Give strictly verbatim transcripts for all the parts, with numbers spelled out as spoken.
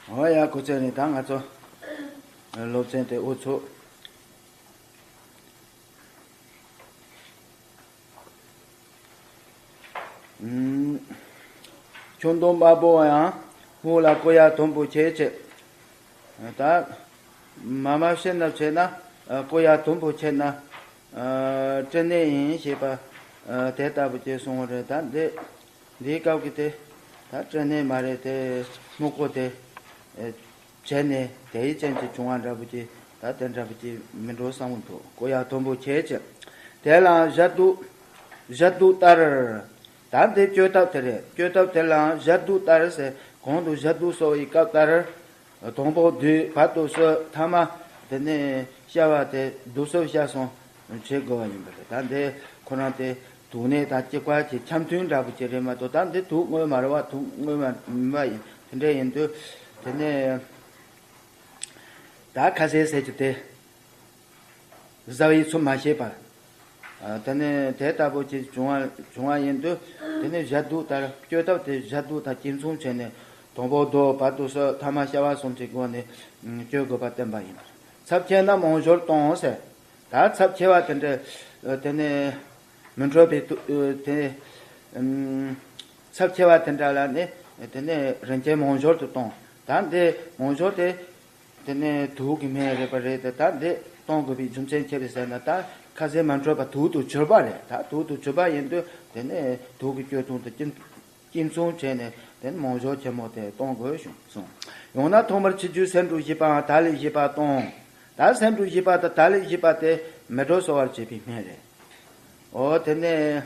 འོ་ཡ། གོ་ཚད་ནི་ད་ང་ཚོ་སློབ་ཚན་དེ་འུ་ཚོ། ཨུམ། ཁྱུང་སྡོང་དམར་པོ་ཡང་སྔོ་ལ་ཀོ་ཡ་དུམ་བུ་ཆེ་ཆེ། ད་མ་མ་ཤེས་ན་བྱས་ན་ཀོ་ཡ་དུམ་བུ་ཆེ་ན་སྐྲན་ནད་ཡིན་ཞེས་པ་དེ་ལྟ་བུ་ཅིག་གསུངས་པ་རེད། ད་འདི་འདིའི་སྐབས་ཀྱི་དེ་ད་སྐྲན་ནད་མ་རེད་དེ། སྨུག་པོ་དེ་བྱས་ནས་དེའི་རྐྱེན་གྱིས་བྱུང་བ་འདྲ་པོ་ཅིག་ད་དེ་འདྲ་པོ་ཅིག་མིན་འགྲོ་བསམ་གྱི་འདུག་ཀོ་ཡ་དུམ་བུ་ཆེ་ཆེ། དེ་ལའང་བཞད་སྡུག་བཞད་སྡུག་ལྟར། ད་འདི་བཅོས་ཐབས་དེ་རེད། བཅོས་ཐབས་དེ་ལའང་བཞད་སྡུག་ལྟར་ཟེར། གོང་དུ་བཞད་སྡུག་གསོ་བའི་སྐབས་ལྟར། དང་པོ་བསྡུས། བར་དུ་གསོས། ཐ་མ་དེ་ནས་བཤལ་བ་དེ་བསྡུ་གསོ་བཤལ་གསོ་བྱེད་དགོས་པ་ཡིན་པ་རེད། ད་འདི་ཁོ་རང་དེ་དུག་ནད་དང་གཅིག་པ་གྱི་འཆམ་མཐུན་འདྲ་པོ་ཅིག་རེད་མ་གཏོགས། ད་འདི་དུག་དངོས་མ་རེད་བ། དུག་དངོས་མ་མིན་པ་ཡིན། དེ་འདྲ་ཡིན་དུས་དེ་ནས་ད་ཁ་ཟས་ཟེར་རྒྱུ་དེ་བཟའ་བའི་ཚུལ་མ་ཤེས་པ། ཨ། དེ་ནས་དེ་ལྟ་བུ་ཅིག་བྱུང་བ་བྱུང་བ་ཡིན་དུས། དེ་ནས་བཞད་སྡུག་ལྟར། བཅོས་ཐབས་དེ་བཞད་སྡུག་དང་གཅིག་མཚུངས་བྱས་ནས། དང་པོ་བསྡུ། བར་དུ་གསོས། ཐ་མ་བཤལ་བ་གསུམ་གྱི་སྒོ་ནས་བཅོས་དགོས་པ་བསྟན་པ་ཡིན། ཚབས་ཆེ་ན་མང་སྦྱོར་གཏོང་ཟེར། ད་ཚབས་ཆེ་བ་དེ་འདྲ་དེ་ནས་མི་འཕྲོད་པའི་དུ་དེ་ཚབས་ཆེ་བ་དེ་འདྲ་ལ་ནི་དེ་ནས་རིན་ཆེན་མང་སྦྱོར་དུ་གཏོང་། ད་འདི་མང་སྦྱོར་དེ། དེ་ནས་དུག་གི་སྨན་རེད་པ་རེད་དེ། ད་འདི་གཏོང་དགོས་པའི་རྒྱུ་མཚན་ཅི་རེད་ཟེར་ན། ད་ཁ་ཟས་མ་འཕྲོད་པ་དུག་ཏུ་གྱུར་པ་རེད། ད་དུག་ཏུ་གྱུར་པ་ཡིན་དུས་དེ་ནས་དུག་གི་སྐྱོན་སྲུང་དུ་གཅིག་གཅིག་མཚུངས་བྱས་ནས་དེ་ནས་མང་སྦྱོར་ཆེན་མོ་དེ་གཏོང་དགོས་གསུངས། ཡང་ན་ཐོག་མར་ཕྱི་རྒྱུད་སེ་འབྲུ་བཞི་པའམ་དར་ལི་བཞི་པ་གཏོང་། ད་སེ་འབྲུ་བཞི་པ་དང་དར་ལི་བཞི་པ་དེ་མེ་དྲོད་གསོ་བར་བྱེད་པའི་སྨན་རེད། འོ་དེ་ནས།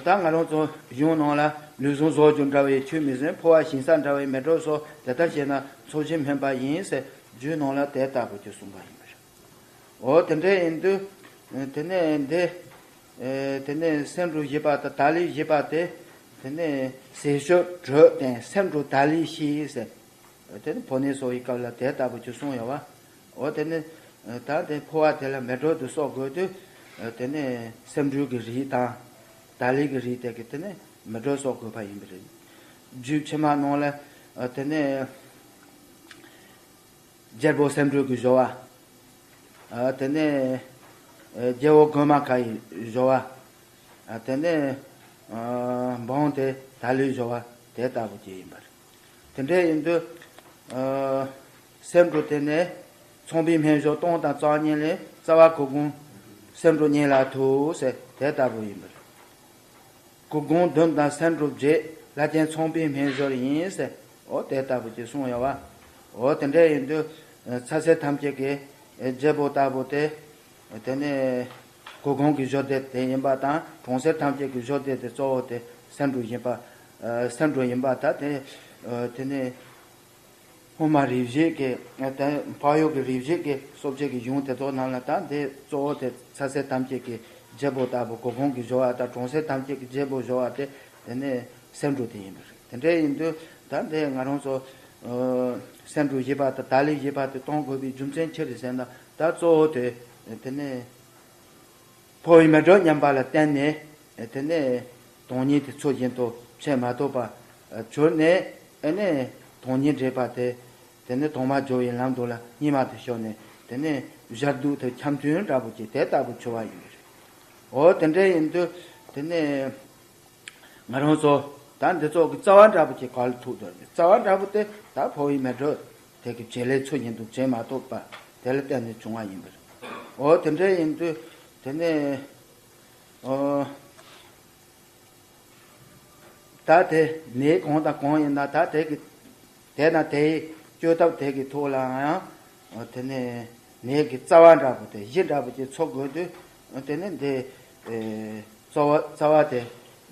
ད་ང་རང་ཚོ་གཞུང་ནང་ལ་ལུས་ཟུངས་བཟོ་རྒྱུ་འདྲ་བའི་ཆོས་མི་ཟིན། ཕོ་བ་ཞིང་ས་འདྲ་བའི་མེ་དྲོད་གསོ། དེ་ལྟར་བྱས་ན་ཚོགས་ཀྱི་སྨན་པ་ཡིན་ཟེར་རྒྱུད་ནང་ལ་དེ་ལྟ་བུ་ཅིག་གསུངས་པ་ཡིན་པ་རེད། འོ་དེ་འདྲ་ཡིན་དུས་དེ་ནས་འདི་དེ་ནས་སེ་འབྲུ་བཞི་པ་དང་དར་ལི་བཞི་པ་དེ། དེ་ནས་ཟས་སྤྱོད་དྲོད་བསྟེན་སེ་འབྲུ་དར་ལི་ཤིས་ཟེར། དེ་ནི་ཕོ་ནད་གསོ་བའི་སྐབས་ལ་དེ་ལྟ་བུ་ཅིག་གསུངས་ཡོད་པ། འོ་དེ་ནི་ད་དེ་ཕོ་བ་དེ་ལ་མེ་དྲོད་དུ་གསོག་དགོས་དུས། དེ་ནི་སེ་འབྲུ་གི་རིགས་དང་དར་ལི་གི་རིགས་དེ་གི་དེ་ནི་མེ་དྲོད་གསོག་དགོས་པ་ཡིན་པ་རེད། རྒྱུད་ཕྱི་མ་ནང་ལ་དེ་ནི་རྒྱལ་པོ་སེ་འབྲུ་གི་སྦྱོར་བ། དེ་ནི་རྒྱལ་པོ་གོང་མ་ཁ་ཡི་སྦྱོར་བ། དེ་ནི་འབངས་དེ་དར་ལི་སྦྱོར་བ་དེ་ལྟ་བུ་ཅིག་ཡིན་པ་རེད། དེ་འདྲ་ཡིན་དུས། ཨ། སེ་འབྲུ་དེ་ནི་ཚངས་པའི་སྨན་སྦྱོར་སྟོང་དང་རྩ་གཉིས་ལས། རྩ་བ་གོ་གུང་སེ་འབྲུ་གཉིས་ལ་ཐུག་ཟེར་དེ་ལྟ་བུ་ཡིན་པ་རེད། གོ་གུང་བདུན་དང་སེ་འབྲུ་བརྒྱད། ལྷ་ཆེན་ཚངས་པའི་སྨན་སྦྱོར་ཡིན་ཟེར། འོ་དེ་ལྟ་བུ་ཅིག་གསུངས་ཡོད་པ། འོ་དེ་འདྲ་ཡིན་དུས། ཚ་ཚེ་ཐམས་ཅད་ཀྱི་རྒྱལ་པོ་ལྟ་བུ་དེ། དེ་ནས་གོ་གུང་གི་སྦྱོར་སྡེ་དེ་ཡིན་པ་དང་། གྲོང་གསེབ་ཐམས་ཅད་ཀྱི་སྦྱོར་སྡེ་དེ་གཙོ་བོ་དེ་སེ་འབྲུ་ཡིན་པ། ཨ། སེ་འབྲུ་ཡིན་པ། ད་དེ་དེ་ནས་སྔོན་མ་རིག་བྱེད་ཀྱི། དེ་འཕགས་ཡུལ་གྱི་རིག་བྱེད་ཀྱི་གསོ་དཔྱད་ཀྱི་གཞུང་དེ་ཚོ་ནང་ལ། ད་དེ་གཙོ་བོ་དེ་ཚ་ཚེ་ཐམས་ཅད་ཀྱི་རྒྱལ་པོ་ལྟ་བུ་གོ་གུང་གི་སྦྱོར་བ་དང་། གྲོང་གསེབ་ཐམས་ཅད་ཀྱི་རྒྱལ་པོ་སྦྱོར་བ་དེ་དེ་ནས་སེ་འབྲུ་དེ་ཡིན་པ་རེད། དེ་འདྲ་ཡིན་དུས་ད་དེ་ང་རང་ཚོ། ཨ། སེ་འབྲུ་བཞི་པ་དང་དར་ལི་བཞི་པ་དེ་གཏོང་དགོས་པའི་རྒྱུ་མཚན་ཅི་རེད་ཟེར་ན། ད་གཙོ་བོ་དེ་དེ་ནས་ཕོ་བའི་མེ་དྲོད་ཉམས་པ་ལ་བརྟེན་ནས། དེ་ནས་དོན་གཉིས་དེ་ཚུལ་བཞིན་དུ་བྱེད་མ་ཐུབ་པ་གྱུར་ནས། ཨ་ནི་དོན་གཉིས་འདྲེས་པ་དེ་དེ་ནས་དྭངས་མ་རྒྱུ་བའི་ལམ་དུ་ལ་སྙིགས་མ་དེ་ཤོར་ནས། དེ་ནས་བཞད་སྡུག་དང་འཆམ་མཐུན་འདྲ་པོ་ཅིག་དེ་ལྟ་བུ་གྱུར་བ་ཡིན་པ་རེད། འོ་དེ་འདྲ་ཡིན་དུས་དེ་ནས། ང་རང་ཚོ་ད་འདི་ཚོ་གི་རྩ་བ་འདྲ་པོ་ཅིག་ག་ལ་ཐུག་འདུག་རྩ་བ་འདྲ་པོ་དེ་ད་ཕོ་བའི་མེ་དྲོད་དེ་གི་བྱེད་ལས་ཚུལ་བཞིན་དུ་བྱེད་མ་ཐུབ་པ་དེ་ལ་བརྟེན་ནས་བྱུང་བ་ཡིན་པ་རེད། འོ་དེ་འདྲ་ཡིན་དུས་དེ་ནས། ཨོ། ད་དེ་ནད་གང་དང་གང་ཡིན་ན། ད་དེ་གི་དེ་ན་དེའི་བཅོས་ཐབས་དེ་གི་ཐོག་ལའང་། ཨོ། དེ་ནས་ནད་ཀྱི་རྩ་བ་འདྲ་པོ་དེ་གཞི་འདྲ་པོ་ཅིག་འཚོལ་དགོས་དུས། དེ་ནས་འདི། ཨེ། རྩ་བ་རྩ་བ་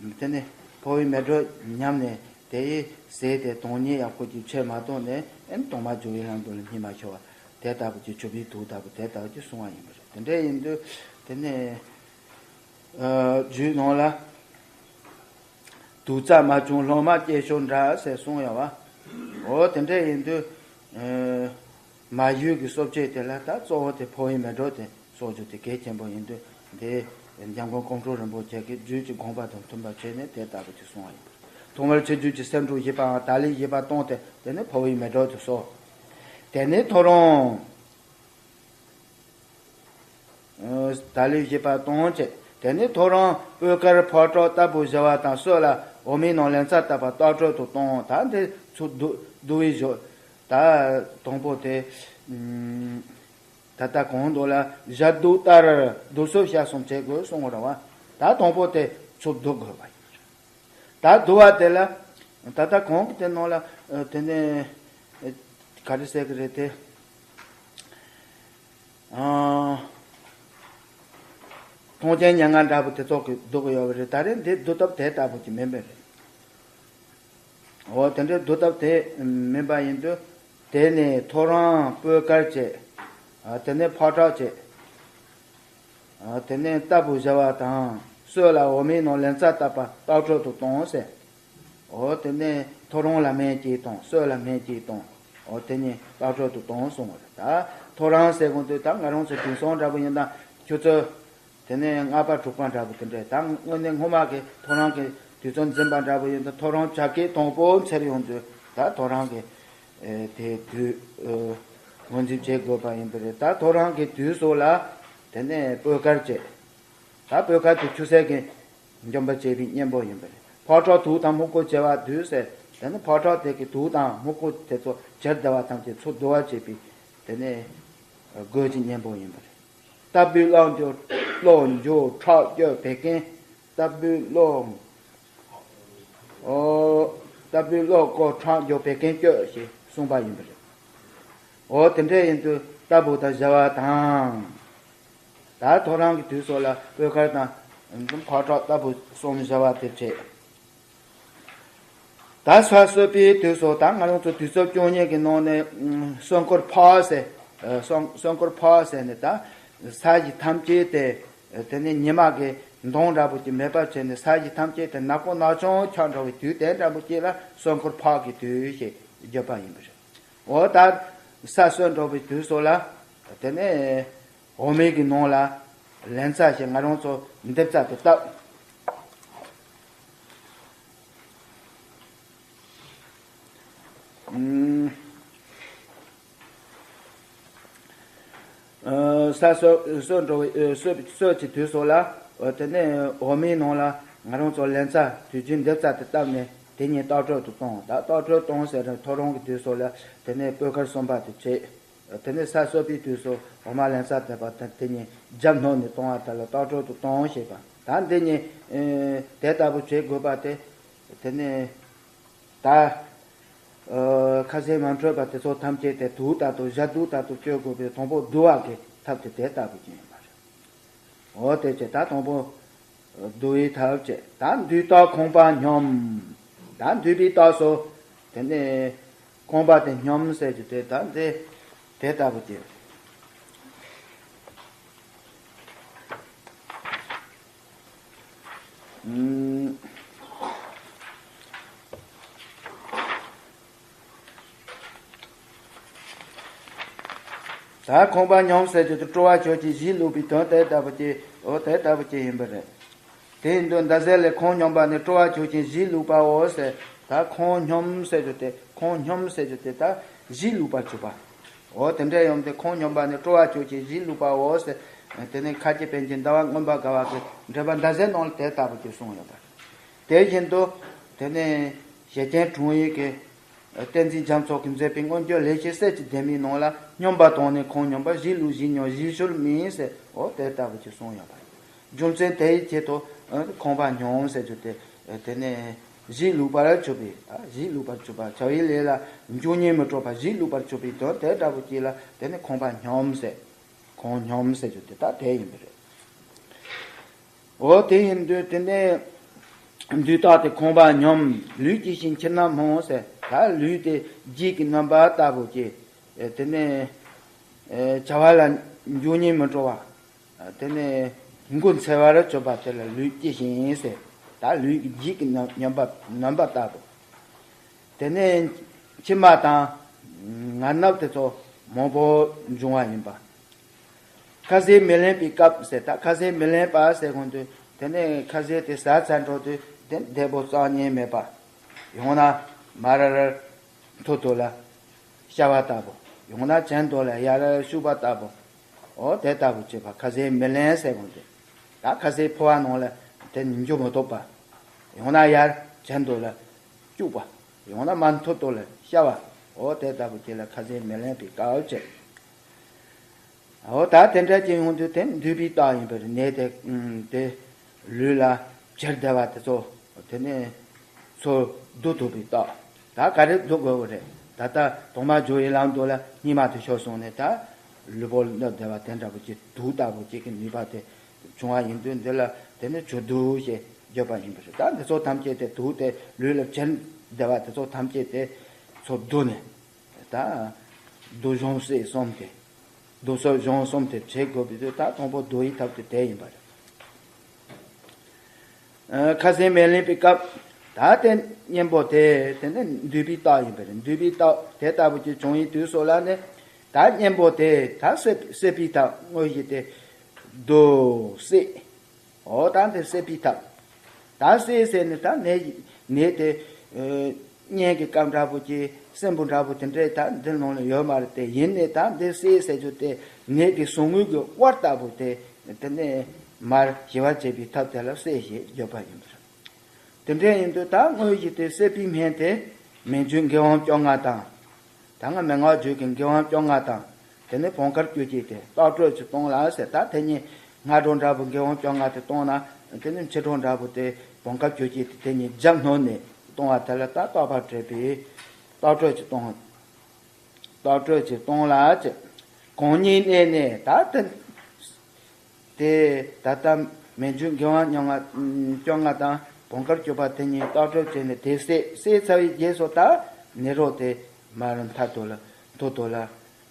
དེ། དེ་ནས་ཕོ་བའི་མེ་དྲོད་ཉམས་ནས་དེའི་ཟས་དེ་དོན་གཉིས་ཡག་པོ་ཅིག་བྱེད་མ་ཐུབ་ནས། ཨེ། དྭངས་མ་རྒྱུ་བའི་ལམ་དུ་ལ་སྙིགས་མ་ཤོར་བ་དེ་ལྟ་བུ་ཅིག་བྱུག་པའི་དུག་ལྟ་བུ་དེ་ལྟ་བུ་ཅིག་གསུངས་པ་ཡིན་པ་རེད། དེ་འདྲ་ཡིན་དུས་དེ་ནས། ཨ། རྒྱུད་ནང་ལ། དུག་རྩ་མ་བྱུང་ལྷག་མ་སྐྱེས་ཤོག་འདྲ་ཟེར་གསུངས་ཡོད་པ། འོ་དེ་འདྲ་ཡིན་དུས། ཨ། མ་ཡུལ་གྱི་གསོ་དཔྱད་དེ་ལ་ད་གཙོ་བོ་དེ་ཕོ་བའི་མེ་དྲོད་དེ་གསོ་རྒྱུ་དེ་གལ་ཆེན་པོ་ཡིན་དུས། དེ་འཇམ་མགོན་ཀོང་སྤྲུལ་རིན་པོ་ཆེ་གིས་རྒྱུད་ཀྱི་དགོངས་པ་དང་མཐུན་པར་བྱས་ནས་དེ་ལྟ་བུ་ཅིག་གསུངས་པ་ཡིན་པ་རེད། མཐོང་བར་བྱེད་རྒྱུ་གྱི་སེམས་ཁྲོ་བཞི་པའང་དག་ལས་བཞི་པ་བཏང་སྟེ་དེ་ནི་འཕོ་བའི་མེ་སྒྲོན་དུ་གསོལ། དེ་ནས་ཐོ་རངས། དག་ལས་བཞི་པ་བཏང་བྱས། དེ་ནས་ཐོ་རངས་སྤོས་དཀར་ཕོ་བྲང་ལྟ་བུ་བཞི་པ་དང་སྲོད་ལ་འོ་མའི་ནང་ལན་ཚྭ་བཏབ་པ་བཏགས་གྲོལ་དུ་བཏང་། ད་འདི་ཚུར་བསྡུ་བསྡུ་བའི་གཞུག་ད་དང་པོ་དེ། ད་ལྟ་གོང་དུ་ལ་བཞག་བསྡུ་ལྟར་བསྡུ་སྲོལ་བྱས་སོང་བྱེད་དགོས་གསུང་བ་རེད་བ། ད་དང་པོ་དེ་ཚུར་བསྡུ་དགོས་པ་ཡིན། ད་བསྡུ་བ་དེ་ལ། ད་ལྟ་གོང་གི་དེ་ནང་ལ་དེ་ནས་ག་རེ་ཟེར་གི་རེད་དེ། མཐོང་ཆེན་མྱ་ངན་འདྲ་པོ་དེ་ཚོ་གི་བསྡུ་གི་ཡོད་པ་རེད། ད་རེས་འདི་བསྡུ་ཐབས་དེ་ལྟ་བུ་ཅིག་མིན་པ་རེད། འོ་དེ་འདྲའི་བསྡུ་ཐབས་དེ་མིན་པ་ཡིན་དུས། དེ་ནས་ཐོ་རངས་སྤོས་དཀར་བྱས། དེ་ནས་ཕོ་བྲང་བྱས། དེ་ནས་ལྟ་བུ་བཞི་པ་དང་སྲོད་ལ་འོ་མའི་ནང་ལན་ཚྭ་བཏབ་པ་བཏགས་གྲོལ་དུ་བཏང་ཟེར། འོ་དེ་ནས་ཐོ་རངས་ལ་སྨན་གཅིག་བཏང་། སྲོད་ལ་སྨན་གཅིག་བཏང་། འོ་དེ་གཉིས་བཏགས་གྲོལ་དུ་བཏང་གསུངས་པ་རེད། ད་ཐོ་རངས་ཟེར་གོང་དུ་ད་ང་རང་ཚོ་དུས་སང་འདྲ་པོ་ཡིན་ན་ཆུ་ཚོད། དེ་ནས་ལྔ་པ་དྲུག་པ་འདྲ་པོ་དེ་འདྲས། ད་དངོས་གནས་སྔོན་མ་གི་ཐོ་རངས་ཀྱི་དུས་ཚོད་འཛིན་པ་འདྲ་པོ་ཡིན་ན་ཐོ་རངས་བྱ་སྐད་དང་པོ་འཚེར་ཡོང་དུས་ད་ཐོ་རངས་ཀྱི་དེ་དུས་ངོས་འཛིན་བྱེད་དགོས་པ་ཡིན་པ་རེད། ད་ཐོ་རངས་ཀྱི་དུས་སུ་ལ་དེ་ནས་སྤོས་དཀར་བྱས། ད་སྤོས་དཀར་དེ་ཆུ་སེར་གྱི་འཇོམས་པ་བྱེད་པའི་གཉེན་པོ་ཡིན་པ་རེད། ཕོ་བྲང་དུག་དང་སྨུག་པོ་བྱེ་བ་བསྡུས་ཟེར། དེ་ནི་ཕོ་བྲང་དེ་གི་དུག་དང་སྨུག་པོ་དེ་ཚོ་ཇི་ལྟ་བ་ཙམ་གྱི་ཚུར་བསྡུ་བ་བྱེད་པའི་དེ་ནི་སྒོས་ཀྱི་གཉེན་པོ་ཡིན་པ་རེད། ལྟ་བུའི་གློག་འགྱུ་གློག་འགྱུ་ཁྲག་སྐྱུག་བད་ཀན། ལྟ་བུའི་གློག་ཨོ། ལྟ་བུའི་གློག་བསྐོར་ཁྲག་འགྱུ་བད་ཀན་སྐྱུག་ཞེས་གསུངས་པ་ཡིན་པ་རེད། འོ་དེ་འདྲ་ཡིན་དུས་ལྟ་བུ་དང་བཞི་པ་དང་། ད་ཐོ་རངས་ཀྱི་དུས་སུ་ལ་སྤོས་དཀར་དང་ཕོ་བྲང་ལྟ་བུ་གསུམ་བཞི་པ་དེ་བྱས། ད་ས་སྲོད་པའི་དུས་སུ་ད་ང་རང་ཚོ་དུས་ཚོད་བཅུ་གཉིས་ཀྱི་ནང་ནས་ཨ་གསོན་འཁོར་འཕགས་ཟེར། ཨ་གསོན་གསོན་འཁོར་འཕགས་ཟེར་ནས་ད་ས་གཞི་ཐམས་ཅད་དེ་དེ་ནས་ཉི་མ་གི་མདངས་འདྲ་པོ་ཅིག་མེད་པར་བྱས་ནས་ས་གཞི་ཐམས་ཅད་དེ་ནག་པོ་ནག་ཆུང་ཆགས་འགྲོ་བའི་དུས་དེ་འདྲ་པོ་ཅིག་ལ་གསོན་འཁོར་འཕགས་ཀྱི་དུས་ཞེས་བརྗོད་པ་ཡིན་པ་རེད། འོ་ད་ས་སྲོད་འགྲོ་བའི་དུས་སུ་ལ་དེ་ནས། འོ་མའི་གི་ནང་ལ་ལན་ཚྭ་ཞིག་ང་རང་ཚོ་འདེབས་རྩ་དེ་བཏབ། ཨུམ། ཨ་ས་སྲོད་སྲོད་འགྲོ་བའི་ཨ་སྲོད་སྲོད་ཀྱི་དུས་སུ་ལ་དེ་ནས་འོ་མའི་ནང་ལ་ང་རང་ཚོ་ལན་ཚྭ་དུས་རྒྱུན་འདེབས་རྩ་དེ་བཏབ་ནས་དེ་ཉིད་བཏགས་གྲོལ་དུ་བཏང་། ད་བཏགས་གྲོལ་བཏང་ཟེར་ནས་ཐོ་རངས་ཀྱི་དུས་སུ་ལ་དེ་ནས་སྤོས་དཀར་གསུམ་པ་དེ་བྱས། དེ་ནས་ས་སྲོད་པའི་དུས་སུ་འོ་མ་ལན་ཚྭ་དེ་པ་དེ་དེ་ཉིད་རྒྱབ་སྣོན་ནས་གཏོང་བ་དེ་ལ་བཏགས་གྲོལ་དུ་གཏོང་ཞེས་པ། ད་འདི་ཉིད་ཨེ་དེ་ལྟ་བུ་བྱེད་དགོས་པ་དེ། དེ་ནས་ད་ཨ་ཁ་ཟས་མ་འཕྲོད་པ་དེ་ཚོ་ཐམས་ཅད་དེ་དུག་ལྟར་དུ་བཞག་དུག་ལྟར་དུ་སྤྱོད་དགོས་པའི་དང་པོ་བསྡུ་བ་གི་ཐབས་དེ་དེ་ལྟ་བུ་ཅན་ཡིན་པ་རེད། འོ་དེ་བྱས་ད་དང་པོ། བསྡུ་བའི་ཐབས་བྱས། ད་འདུས་རྟགས་ཁོང་པ་སྙོམས། ད་འདུས་པའི་རྟགས་སུ། དེ་ནས་ཁོང་པ་དེ་སྙོམས་ཟེར་རྒྱུ་དེ་ད་འདི་དེ་ལྟ་བུ་སྟེ། ཨུམ། ད་ཁོང་པ་སྙོམས་ཟེར་རྒྱུ་དེ་སྤྲོ་བ་ཆོས་ཅན་གཞི་བླུགས་པའི་དོན་དེ་ལྟ་བུ་སྟེ། འོ་དེ་ལྟ་བུ་སྟེ་ཡིན་པ་རེད། དེ་ཡིན་དུས་མདའ་ཟེར་ལས་ཁོང་སྙོམས་པ་ནི་སྤྲོ་བ་ཆོས་ཅན་གཞི་བླུགས་པའོ་ཟེར། ད་ཁོང་སྙོམས་ཟེར་རྒྱུ་དེ་ཁོང་སྙོམས་ཟེར་རྒྱུ་དེ་ད་གཞི་བླུགས་པར་གྱུར་པ། འོ་དེ་འདྲ་ཡོང་དུས་ཁོང་སྙོམས་པ་ནི་སྤྲོ་བ་ཆོས་ཅན་གཞི་བླུགས་པའོ་ཟེར། དེ་ནས་ཁ་ཆེ་པཎ་ཆེན་ཟླ་བ་མངོན་པར་དགའ་བ་གི་འགྲེལ་པ་མདའ་ཟེར་ནང་ལ་དེ་ལྟ་བུ་ཅིག་གསུངས་ཡོད་པ། དེ་བཞིན་དུ་དེ་ནས་ཞེ་ཆེན་དྲུང་ཡིག་གི་བསྟན་འཛིན་རྒྱ་མཚོ་གིས་མཛད་པའི་མངོན་བརྗོད་ལེགས་བཤད་གསེར་གྱི་ལྡེ་མིག་ནང་ལ་སྙོམས་པ་དང་ནི་ཁོང་སྙོམས་པ་གཞི་བླུགས་གཞི་སྙོམས་གཞི་བཤོལ་མིན་ཟེར། འོ་དེ་ལྟ་བུ་ཅིག་གསུངས་ཡོད་པ། རྒྱུ་མཚན་དེའི་ཆེད་དུ་ཁོང་པ་སྙོམས་ཟེར་རྒྱུ་དེ་དེ་ནས་གཞི་བླུགས་པར་གྱུར་པའི་གཞི་བླུགས་པར་གྱུར་པ་བྱ་བའི་ལས་ལ་འགྱུར་ཉེན་མི་སྤྲོད་པ་གཞི་བླུགས་པར་གྱུར་པའི་དོན་དེ་འདྲ་བོ་ཅིག་ལ་དེ་ནས་ཁོང་པ་སྙོམས་ཟེར། ཁོང་སྙོམས་ཟེར་རྒྱུ་དེ་ད་དེ་ཡིན་པ་རེད། འོ་དེ་ཡིན་དུས་དེ་ནས་འདུས་རྟགས་དེ་ཁོང་པ་སྙོམས། ལུས་སྐྱེས་ཤིང་ཕྱིར་ན་སྨོ་ཟེར། ད་ལུས་དེ་རྒྱུད་ཀྱི་རྣམ་པ་ལྟ་བུ་སྐྱེས། དེ་ནས་བྱ་བ་ལ་འགྱུར་ཉེན་མི་འགྲོ་བ། དེ་ནས་མགོ་འཚོས་པར་གྱུར་པ་དེ་ལ་ལུས་སྐྱེས་ཤིང་ཟེར། ད་ལུས་ཀྱི་རྒྱུད་ཀྱི་རྣམ་རྣམ་པ་ལྟ་བུ། དེ་ནས་མཆི་མ་དང་ངན་སྣབས་དེ་ཚོ་མང་པོ་འབྱུང་བ་ཡིན་པ། ཁ་ཟས་མི་ལེན་པའི་སྐབས་ཟེར། ད་ཁ་ཟས་མི་ལེན་པ་ཟེར་གོང་དུ་དེ་ནས་ཁ་ཟས་དེ་ཟ་ཚར་འགྲོ་དུས་དེ་བདེ་པོ་བཙོག་ཉེན་མེད་པ། ཡང་ན་མར་མཐོ་དོ་ལ་ཤ་བ་ལྟ་བུ། ཡང་ན་བྱན་དོ་ལ་ཡར་ཤུག་པ་ལྟ་བུ། འོ་དེ་ལྟ་བུ་བྱེད་པ་ཁ་ཟས་མི་ལེན་ཟེར་གོ་དེ། ད་ཁ་ཟས་ཕོ་བ་ནང་ལ་དེ་འཇུ་མི་ཐུབ་པ། ཡང་ན་ཡར་བྱན་དོ་ལ་སྐྱུག་པ། ཡང་ན་མར་མཐོ་དོ་ལ་ཤ་བ། འོ་དེ་ལྟ་བུ་བྱེད་ལ་ཁ་ཟས་མི་ལེན་པའི་སྐབས་བྱེད། འོ་ད་དེ་འདྲ་ཅན་ཡོང་དུས་དེ་འདུས་པའི་རྟགས་ཡིན་པར་ནད་དེ་དེ་ལུས་ལ་བྱེར་བསྡད་པ་དེ་ཚོ་དེ་ནས་ཚུར་བསྡུ་ཐུབ་པའི་རྟགས། ད་ག་རེ་བསྡུ་དགོས་པ་རེད། ད་ལྟ་དོག་མ་སྦྱོར་བའི་ལམ་དུ་ལ་སྙིགས་མ་དེ་ཤོར་སོང་ནས་ད་ལུས་པོ་ལ་བསྡད་པ་དེ་འདྲ་པོ་ཅིག་དུག་ལྟ་བུ་ཅིག་གི་ནུས་པ་དེ་བྱུང་བ་ཡིན་དུས་འདི་ལ་དེ་ནི་བྱུར་བསྡུ་ཞེས་བརྗོད་པ་ཡིན་པ་རེད། ད་འདི་ཚོ་ཐམས་ཅད་དེ་དུག་དེ་ལུས་ལ་བྱེར་བསྡད་པ་དེ་ཚོ་ཐམས་ཅད་དེ་ཚུར་བསྡུ་ནས། ད་བསྡུ་གཞོམ་བསད་གསུམ་དེ། བསྡུ་གསོད་གཞོམ་གསུམ་དེ་བྱེད་དགོས་པའི་དུས་ད་དང་པོ་བསྡུ་ཡི་ཐབས་དེ་དེ་ཡིན་པ་རེད། ཨ། ཁ་ཟས་མི་ལེན་པའི་སྐབས། ད་དེ་གཉེན་པོ་དེ་དེ་ནི་འདུས་པའི་རྟགས་ཡིན་པ་རེད། འདུས་པའི་རྟགས་དེ་ལྟ་བུ་ཅིག་བྱུང་ཡི་དུས་སོགས་ལ་ནི། ད་གཉེན་པོ་དེ་ད་བསད་བསད་པའི་ཐབས་དངོས་གཞི་དེ་བསྡུ་བསད། འོ་ད་འདི་བསད་པའི་ཐབས། ད་བསད་ཟེར་ནས་ད་ནད་ནད་དེ་ཨ་གཉན་གྱི་སྐབས་འདྲ་པོ་ཅིག་སྲིན་བུ་འདྲ་པོ་དེ་འདྲས་ད་འདི་ནང་ལ་ཡོད་མ་རེད་དེ། ཡིན་ནས་ད་འདི་བསད་ཟེར་རྒྱུ་དེ་ནད་ཀྱི་ཟུག་རྔུའི་གི་དབར་ལྟ་བུ་དེ་དེ་ནས་མར་ཞི་བར་བྱེད་པའི་ཐབས་དེ་ལ་བསད་ཞེས་བརྗོད་པ་ཡིན་པ་རེད། དེ་འདྲས་ཡིན་དུས་ད་དངོས་གཞི་དེ་བསད་པའི་སྨན་དེ་མན་ཇུ་མགོ་དབང་བཅོ་ལྔ་དང་། ད་སྔ་མན་ངག་རྒྱུད་ཀྱི་མགོ་དབང་བཅོ་ལྔ་དང་། དེ་ནས་བང་དཀར་སྐྱུར་བྱེད་དེ་ལྟག་སྤྲོད་ཀྱི་གཏོང་ལ་ཟེར། ད་དེ་གཉིས་སྔ་དྲོ་འདྲ་པོ་མགོ་དབང་བཅོ་ལྔ་དེ་གཏོང་ན། དེ་ནས་ཕྱི་དྲོ་འདྲ་པོ་དེ་བང་དཀར་སྐྱུར་བྱེད་དེ་དེ་གཉིས་རྒྱབ་སྣོན་ནས་གཏོང་བ་དེ་ལ་ད་ལྟག་པར་བྲེད་པའི་ལྟག་སྤྲོད་ཀྱི་གཏོང་། ལྟག་སྤྲོད་ཀྱི་གཏོང་ལ་ཟེར། གང་ཉིད་གནས་ནས་ད་དེ། དེ་ད་ལྟ་མན་ཇུ་མགོ་དབང་ཉང་ང་བཅོ་ལྔ་དང་བང་དཀར་སྐྱུར་བ་དེ་གཉིས་ལྟག་སྤྲོད་བྱས་ནས་དེ་བསད་བསད་ཚར་བའི་རྗེས་སུ་ད་ནད་རོ་དེ་མར་མཐའ་དོ་ལ་མཐོ་དོ་ལ།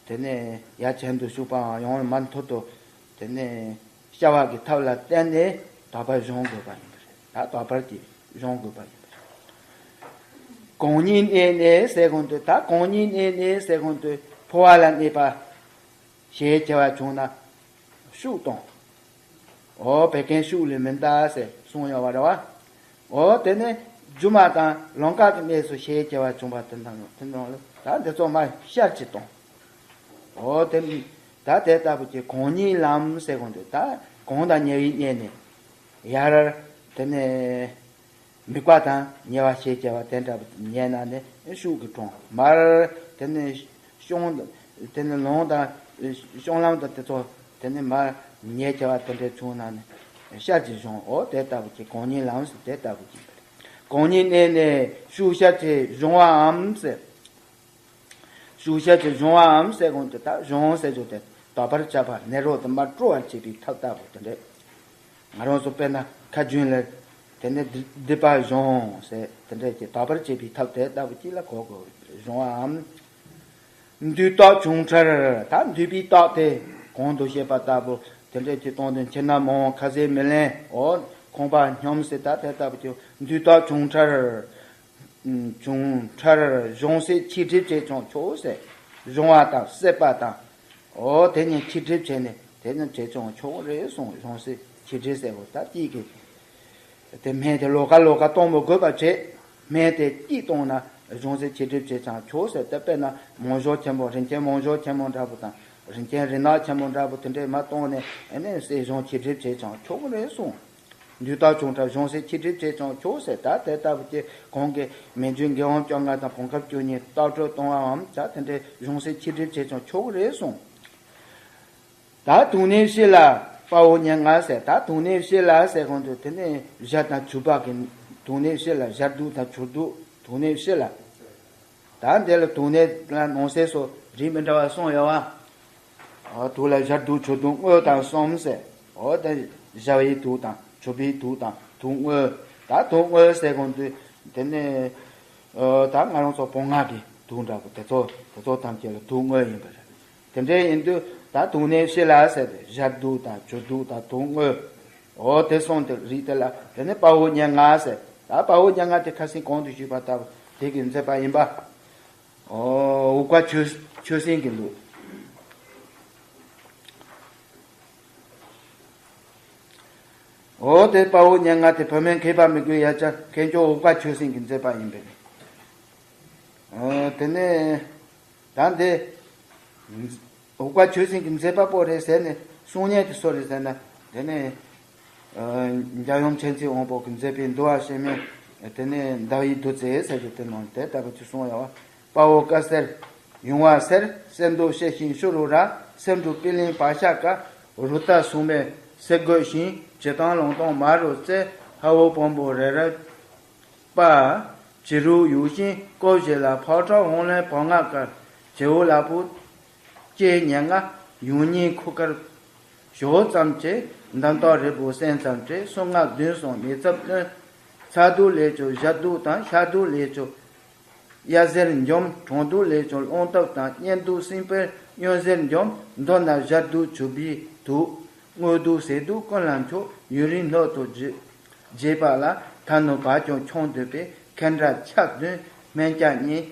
དེ་ནས་ཡར་བྱེར་དུ་ཞུགས་པའང་ཡང་མར་མཐོ་དོ། དེ་ནས་བཤལ་བ་གི་ཐབས་ལ་བརྟེན་ནས་དག་པར་གཞོམ་དགོས་པ་ཡིན་པ་རེད། ད་དག་པར་གྱིས་གཞོམ་དགོས་པ་ཡིན་པ་རེད། གང་ཉིད་གནས་ནས་ཟེར་གོང་དུ་ད་གང་ཉིད་གནས་ནས་ཟེར་གོང་དུ་འཕོ་བ་ལ་གནས་པ། ཞེས་བྱ་བ་བྱུང་ན་ཤུགས་གཏོང་། འོ་བད་ཀན་ཤུགས་ལས་མི་འདའ་ཟེར་གསུངས་ཡོད་པ་རེད་བ། འོ་དེ་ནས་སྒྱུ་མ་དང་ལང་ཀ་གི་གནས་སུ་ཞེས་བྱ་བ་བྱུང་བ་དེ་དང་དེ་དང་ལ་ད་འདི་ཚོ་མར་བཤལ་གྱིས་གཏོང་། འོ་དེ་ད་དེ་ལྟ་བུ་གྱི་གང་ཉིད་ལམ་ཟེར་གོང་དུ་ད་གང་དང་ཉེ་བའི་གནས་ནས་ཡར་དེ་ནས། མིད་པ་དང་ཉེ་བ་ཞེས་བྱ་བ་དེ་འདྲ་བ་ཉལ་ན་ནི་ཤུགས་ཀྱིས་གྲོངས། མར་དེ་ནི་ཤོང་དེ་ནི་ལོང་དང་ཤོང་ལམ་དང་དེ་ཚོ་དེ་ནི་མར་ཉལ་བྱ་བ་དེ་འདྲ་བྱུང་ན་ནི་བཤལ་གྱིས་གཞོམ། འོ་དེ་ལྟ་བུ་ཅིག་གང་ཉིད་ལམ་ཟེར་དེ་ལྟ་བུ་ཅིག་གང་ཉིད་གནས་ནས་ཤུགས་བཤལ་གྱིས་གཞོམ་པའམ་ཟེར། ཤུགས་བཤལ་གྱིས་གཞོམ་པའམ་ཟེར་གོང་དུ་ད་གཞོམ་ཟེར་རྒྱུ་དེ་དག་པར་བྱ་བ་ནད་རོ་དེ་མར་སྤྲོ་བར་བྱེད་པའི་ཐབས་ལྟ་བུ་དེ་འདྲས། ང་རང་ཚོ་དཔེར་ན་ཁ་རྒྱུན་ལ་དེ་ནས་སྡིག་སྡིག་པ་གཞོམ་ཟེར་དེ་འདྲས་ཀྱི་དག་པར་བྱེད་པའི་ཐབས་དེ་ལྟ་བུ་ཅིག་ལ་གོ་དགོས། གཞོམ་པའམ། འདུས་རྟགས་བྱུང་འཕྲལ། ད་འདུས་པའི་རྟགས་དེ་གོང་དུ་བཤད་པ་ལྟ་བུ་དེ་འདྲས་ཀྱི་སྟོང་དུ་འཁྱེར་ན་མང་ཁ་ཟས་མི་ལེན། འོ་ཁང་པ་སྙོམས་ཟེར་ད་དེ་ལྟ་བུ་ཅིག་འདུས་རྟགས་བྱུང་འཕྲལ། བྱུང་འཕྲལ་གཞོམ་བསད་ཆིག་སྒྲིལ་བྱས་ཀྱང་ཆོག་ཟེར། གཞོམ་པ་དང་བསད་པ་དང་། འོ་དེ་གཉིས་ཆིག་སྒྲིལ་བྱས་ནས་དེ་གཉིས་བྱས་ཀྱང་ཆོག་རེད་གསུངས། གཞོམ་བསད་ཆིག་སྒྲིལ་ཟེར་བ་ད་གཅིག་གི། དེ་སྨན་དེ་ལོགས་ཀ་ལོགས་ཀ་གཏོང་མི་དགོས་པ་བྱས། སྨན་དེ་གཅིག་གཏོང་ན་གཞོམ་བསད་ཆིག་སྒྲིལ་བྱས་ཀྱང་ཆོག་ཟེར། དེ་དཔེར་ན་མང་ཤོས་ཆེན་པོ་རིན་ཆེན་མང་ཤོས་ཆེན་པོ་འདྲ་པོ་དང་རིན་ཆེན་རིན་ནག་ཆེན་པོ་འདྲ་པོ་དེ་འདྲས་མར་གཏོང་ནས་ཨ་ནི་བསད་གཞོམ་ཆིག་སྒྲིལ་བྱས་ཀྱང་ཆོག་རེད་གསུངས། འདུས་རྟགས་བྱུང་འཕྲལ་གཞོམ་བསད་ཆིག་སྒྲིལ་བྱས་ཀྱང་ཆོག་ཟེར། ད་དེ་ལྟ་བུ་ཅིག་གོང་གི་མན་ཇུ་མགོ་དབང་བཅོ་ལྔ་དང་བང་ཁབ་བཅུ་གཉིས་ལྟག་སྤྲོད་གཏོང་བའམ་ད་དེ་འདྲའི་གཞོམ་བསད་ཆིག་སྒྲིལ་བྱས་ཀྱང་ཆོག་གི་རེད་གསུངས། ད་དུག་ནད་བཤལ་ལ་དཔའ་བོ་ཉེར་ལྔ་ཟེར། ད་དུག་ནད་བཤལ་ལ་ཟེར་གོང་དུ་དེ་ནས་ཞལ་དང་མཆུ་པགས་ཀྱི་དུག་ནད་བཤལ་ལ་ཞལ་དུག་དང་མཆུ་དུག་དུག་ནད་བཤལ་ལ། ད་འདི་ལ་དུག་ནད་ལ་ནང་གསེས་སུ་རིགས་མི་འདྲ་བ་གསུམ་ཡོད་བ། འོ་དུག་ལ་ཞལ་དུག་མཆུ་དུག་དངོས་དང་གསུམ་ཟེར། འོ་ད་ཞལ་བའི་དུག་དང་མཆུ་པའི་དུག་དང་དུག་དངོས། ད་དུག་དངོས་ཟེར་གོང་དུ་དེ་ནས་ད་ང་རང་ཚོ་བོང་ང་གི་དུག་འདྲ་པོ་དེ་ཚོ་དེ་ཚོ་ཐམས་ཅད་ལ་དུག་དངོས་ཡིན་པ་རེད། དེ་འདྲ་ཡིན་དུས་ད་དུག་ནད་བཤལ་ལ་ཟེར་ཏེ་ཞལ་དུག་དང་མཆུ་དུག་དང་དུག་དངོས། འོ་དེ་གསུམ་དེ་རིགས་དེ་ལ་དེ་ནས་དཔའ་བོ་ཉེར་ལྔ་ཟེར། ད་དཔའ་བོ་ཉེར་ལྔ་དེ་ཁ་སང་གོང་དུ་ཞུས་པ་ལྟ་བུ་དེ་གིས་མཛད་པ་ཡིན་པ། འོ་འུག་པ་ཆོས་ཆོས་སེང་གི་ལུགས། འོ་དེ་དཔའ་བོ་ཉེར་ལྔ་དེ་བུད་མེད་མཁས་པ་མི་དགོས། ཡ་ཅག་མཁས་མཆོག་འུག་པ་ཆོས་སེང་གིས་མཛད་པ་ཡིན་པས། དེ་ནས་ད་འདི་འུག་པ་ཆོས་སེང་གི་མཛད་པ་པོ་རེད་ཟེར་ནས་གསུང་མཁན་དེ་སུ་རེད་ཟེར་ན། དེ་ནས་འཇམ་དབྱངས་མཁྱེན་བརྩེ་དབང་པོ་གི་མཛད་པའི་འདུལ་བ་ཕྱི་མའི་དེ་ནས་ཟླ་བའི་བདུད་རྩི་ཟེར་གྱི་དེ་ནང་དེ་ལྟ་བུ་ཅིག་གསུངས་ཡོད་པ། དཔའ་བོ་དཀར་གསལ་ཡུང་བ་གསེར། གསེར་མདོག་ཤེས་ཤིང་ཤུ་རུ་ར། སེང་འབྲུག་པི་ལིང་བ་ཤ་ཀ། རུ་རྟ་སྲུང་མའི་སེ་གོལ་ཤིང་། བྱེ་ཐང་ལུང་སྟོང་མ་རུ་རྩེ། ལྷ་བུ་བོན་པོ་རེ་རེ་པ། བྱི་རུ་ཡུག་ཤིང་སྐོར་བཞི་ལ། ཕག་ཁྲ་ཧོང་ལེན་བོ་ང་དཀར། བྱེའུ་ལ་ཕུ་སྐྱེས་ཉེར་ལྔ། ཡུང་སྙིང་ཁུ་དཀར་ཞོ་ཙམ་གྱི། འདམ་ཐོག་རིལ་བུ་སེང་ཙམ་བྲེ། གསུང་ངག་བདུན་གསུམ་མི་ཚབ་བཏོན། ཚ་དུག་ལས་བྱུང་ཞག་དུག་དང་། ཤ་དུག་ལས་བྱུང་གཡའ་ཟེར་འཇོམས། གྲང་དུག་ལས་བྱུང་རླུང་ཐབ་དང་། གཉན་དུག་སྲིན་བལ་གཡུ་ཟེར་འཇོམས། མདོར་ན་ཞག་དུག་བྱུག་པའི་དུག། རྔོག་དུག་ཟས་དུག་ཀུན་ལ་འཁྱོག། ཡུན་རིང་སྣོད་དུ་རྒྱས་པ་ལ། ཐ་ནུ་བ་ཅུང་ཆང་འདོད་པས། ཁེན་ཌ་ཆ་བདུན་སྨན་སྐྱ་གཉིས།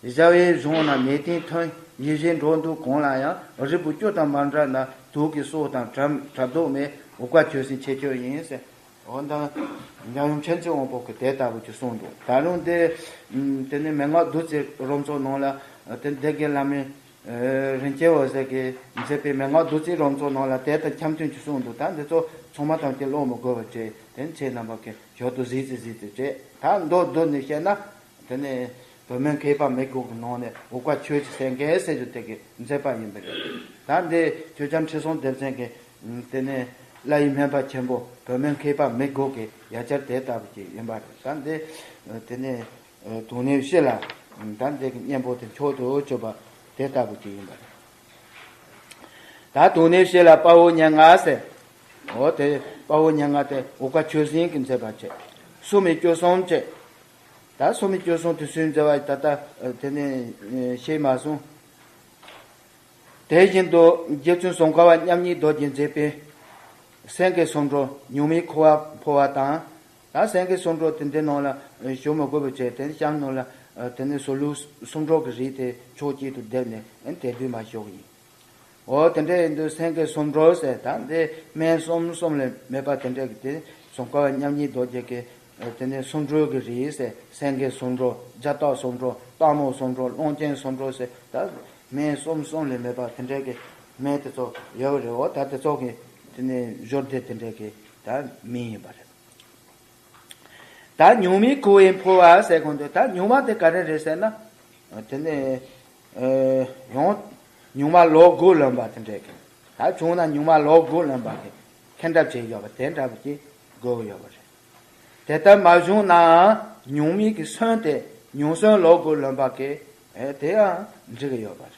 བཞག་པའི་གཞུང་ན་མེ་ཏིང་ཐོན། ཡིད་བཞིན་འགྲོ་འདུག་གང་ལ་ཡང་། རིལ་བུ་བཅུ་དང་མ་འདྲ་ན། དུག་གི་སྲོག་དང་བྲལ་བྲལ་དོགས་མེད། འུག་པ་ཆོས་སེང་ཁྱེད་ཁྱོད་ཡིན་ཟེར། འོ་ད་འཇམ་དབྱངས་མཁྱེན་བརྩེ་དབང་པོ་གིས་དེ་ལྟ་བུ་ཅིག་གསུངས་འདུག་ད་རུང་དེ་དེ་ནི་མན་ངག་བདུད་རྩི་རབ་རྫོགས་ནང་ལ་དེ་སྡེ་དགེ་བླ་མའི་རིན་ཆེན་འོད་ཟེར་གྱིས་མཛད་པའི་མན་ངག་བདུད་རྩི་རབ་རྫོགས་ནང་ལ་དེ་དང་འཆམ་མཐུན་གྱིས་གསུངས་འདུག་ད་འདི་ཚོ་ཚང་མ་ཐམས་ཅད་ཀློག་མི་དགོས་པ་བྱས། དེ་ནི་ཁྱེད་རྣམ་པ་གིས་ཞོར་དུ་གཟིགས་ཏེ་གཟིགས་ཏེ་བྱས། ད་མདོར་བསྡུས་ནས་བཤད་ན། དེ་ནས་བོད་མི་མཁས་པ་མི་དགུ་གི་ནང་ནས་འུག་པ་ཆོས་ཀྱི་སེང་གེ་ཟེར་རྒྱུ་དེ་གི་མཛད་པ་ཡིན་པ་རེད། ད་འདི་ཆོས་རྒྱལ་ཁྲི་སྲོང་ལྡེ་བཙན་གྱི་དེ་ནས་བླ་ཡི་སྨན་པ་ཆེན་པོ་བོད་མི་མཁས་པ་མི་དགུ་གི་ཡ་གྱལ་དེ་ལྟ་བུ་ཅིག་ཡིན་པ་རེད། ད་འདི་དེ་ནས་དུང་ནེའུ་བཞི་ལ་ད་འདི་གི་གཉེན་པོ་དེ་མཆོག་ཏུ་གྱུར་པ་དེ་ལྟ་བུ་ཅིག་ཡིན་པ་རེད། ད་དུང་ནེའུ་བཞི་ལ་དཔའ་བོ་ཉེར་ལྔ་ཟེར། འོ་དེ་དཔའ་བོ་ཉེར་ལྔ་དེ་འུག་པ་ཆོས་སེང་གིས་མཛད་པ་བྱས། སྲུང་མ་བཅུ་གསུམ་བྱས། ད་སྲུང་མ་བཅུ་གསུམ་དེ་སུས་མཛད་པ་ད་ལྟ་དེ་ནས་ཤེས་མ་སོང་། དེ་བཞིན་དུ་རྗེ་བཙུན་ཙོང་ཁ་པ་མཉམ་ཉིད་རྡོ་རྗེས་མཛད་པའི་སེང་གེ་སུམ་སྒྲོལ་ཉུང་མའི་ཁུ་བ་ཕོ་བ་དང་། ད་སེང་གེ་སུམ་སྒྲོལ་དེ་འདི་ནང་ལ་ཞུ་མི་དགོས་པ་བྱས། དེ་གཤམ་ནང་ལ་དེ་ནས་ཟུར་ལུགས་སུམ་སྒྲོལ་གྱི་རིགས་དེ་ཕྱོགས་གཅིག་ཏུ་བསྡེབས་ནས་དེ་དུས་མ་ཞུ་གི་ཡིན། འོ་དེ་འདྲ་ཡིན་དུས་སེང་གེ་སུམ་སྒྲོལ་ཟེར་ད་འདི་སྨན་གསུམ་གསུམ་ལས་མེད་པ་དེ་འདྲ་གི་དེ་ཙོང་ཁ་པ་མཉམ་ཉིད་རྡོ་རྗེ་གིས་དེ་ནས་སུམ་སྒྲོལ་གྱི་རིགས་ཟེར། སེང་གེ་སུམ་སྒྲོལ། རྒྱ་སྟག་སུམ་སྒྲོལ། སྟག་མོ་སུམ་སྒྲོལ། གླང་ཆེན་སུམ་སྒྲོལ་ཟེར་ད་སྨན་གསུམ་གསུམ་ལས་མེད་པ་དེ་འདྲ་གི་སྨན་དེ་ཚོ་ཡོད་རེད། འོ་ད་དེ་ཚོ་གི་དེ་ནས་བཞུར་སྡེ་དེ་འདྲ་གི་ད་མིང་ཡིན་པ་རེད། ད་ཉུང་མའི་ཁུ་བའི་ཕོ་བ་ཟེར་གོང་དུ་ད་ཉུང་མ་དེ་ག་རེ་རེད་ཟེར་ན། དེ་ནས་ཡང་ཉུང་མ་ལོ་དགུ་ལོན་པ་དེ་འདྲ་གི། ད་བྱུང་ན་ཉུང་མ་ལོ་དགུ་ལོན་པ་གི་ཁེན་ཌ་བྱས་ཡོད་པ་དེ་འདྲ་བ་ཅིག་དགོས་ཀྱི་ཡོད་པ་རེད། དེ་ལྟར་མ་བྱུང་ནའང་ཉུང་མའི་གི་སོན་དེ་ཉུང་སོན་ལོ་དགུ་ལོན་པ་གི་དེ་ཡང་འགྲིག་གི་ཡོད་པ་རེད།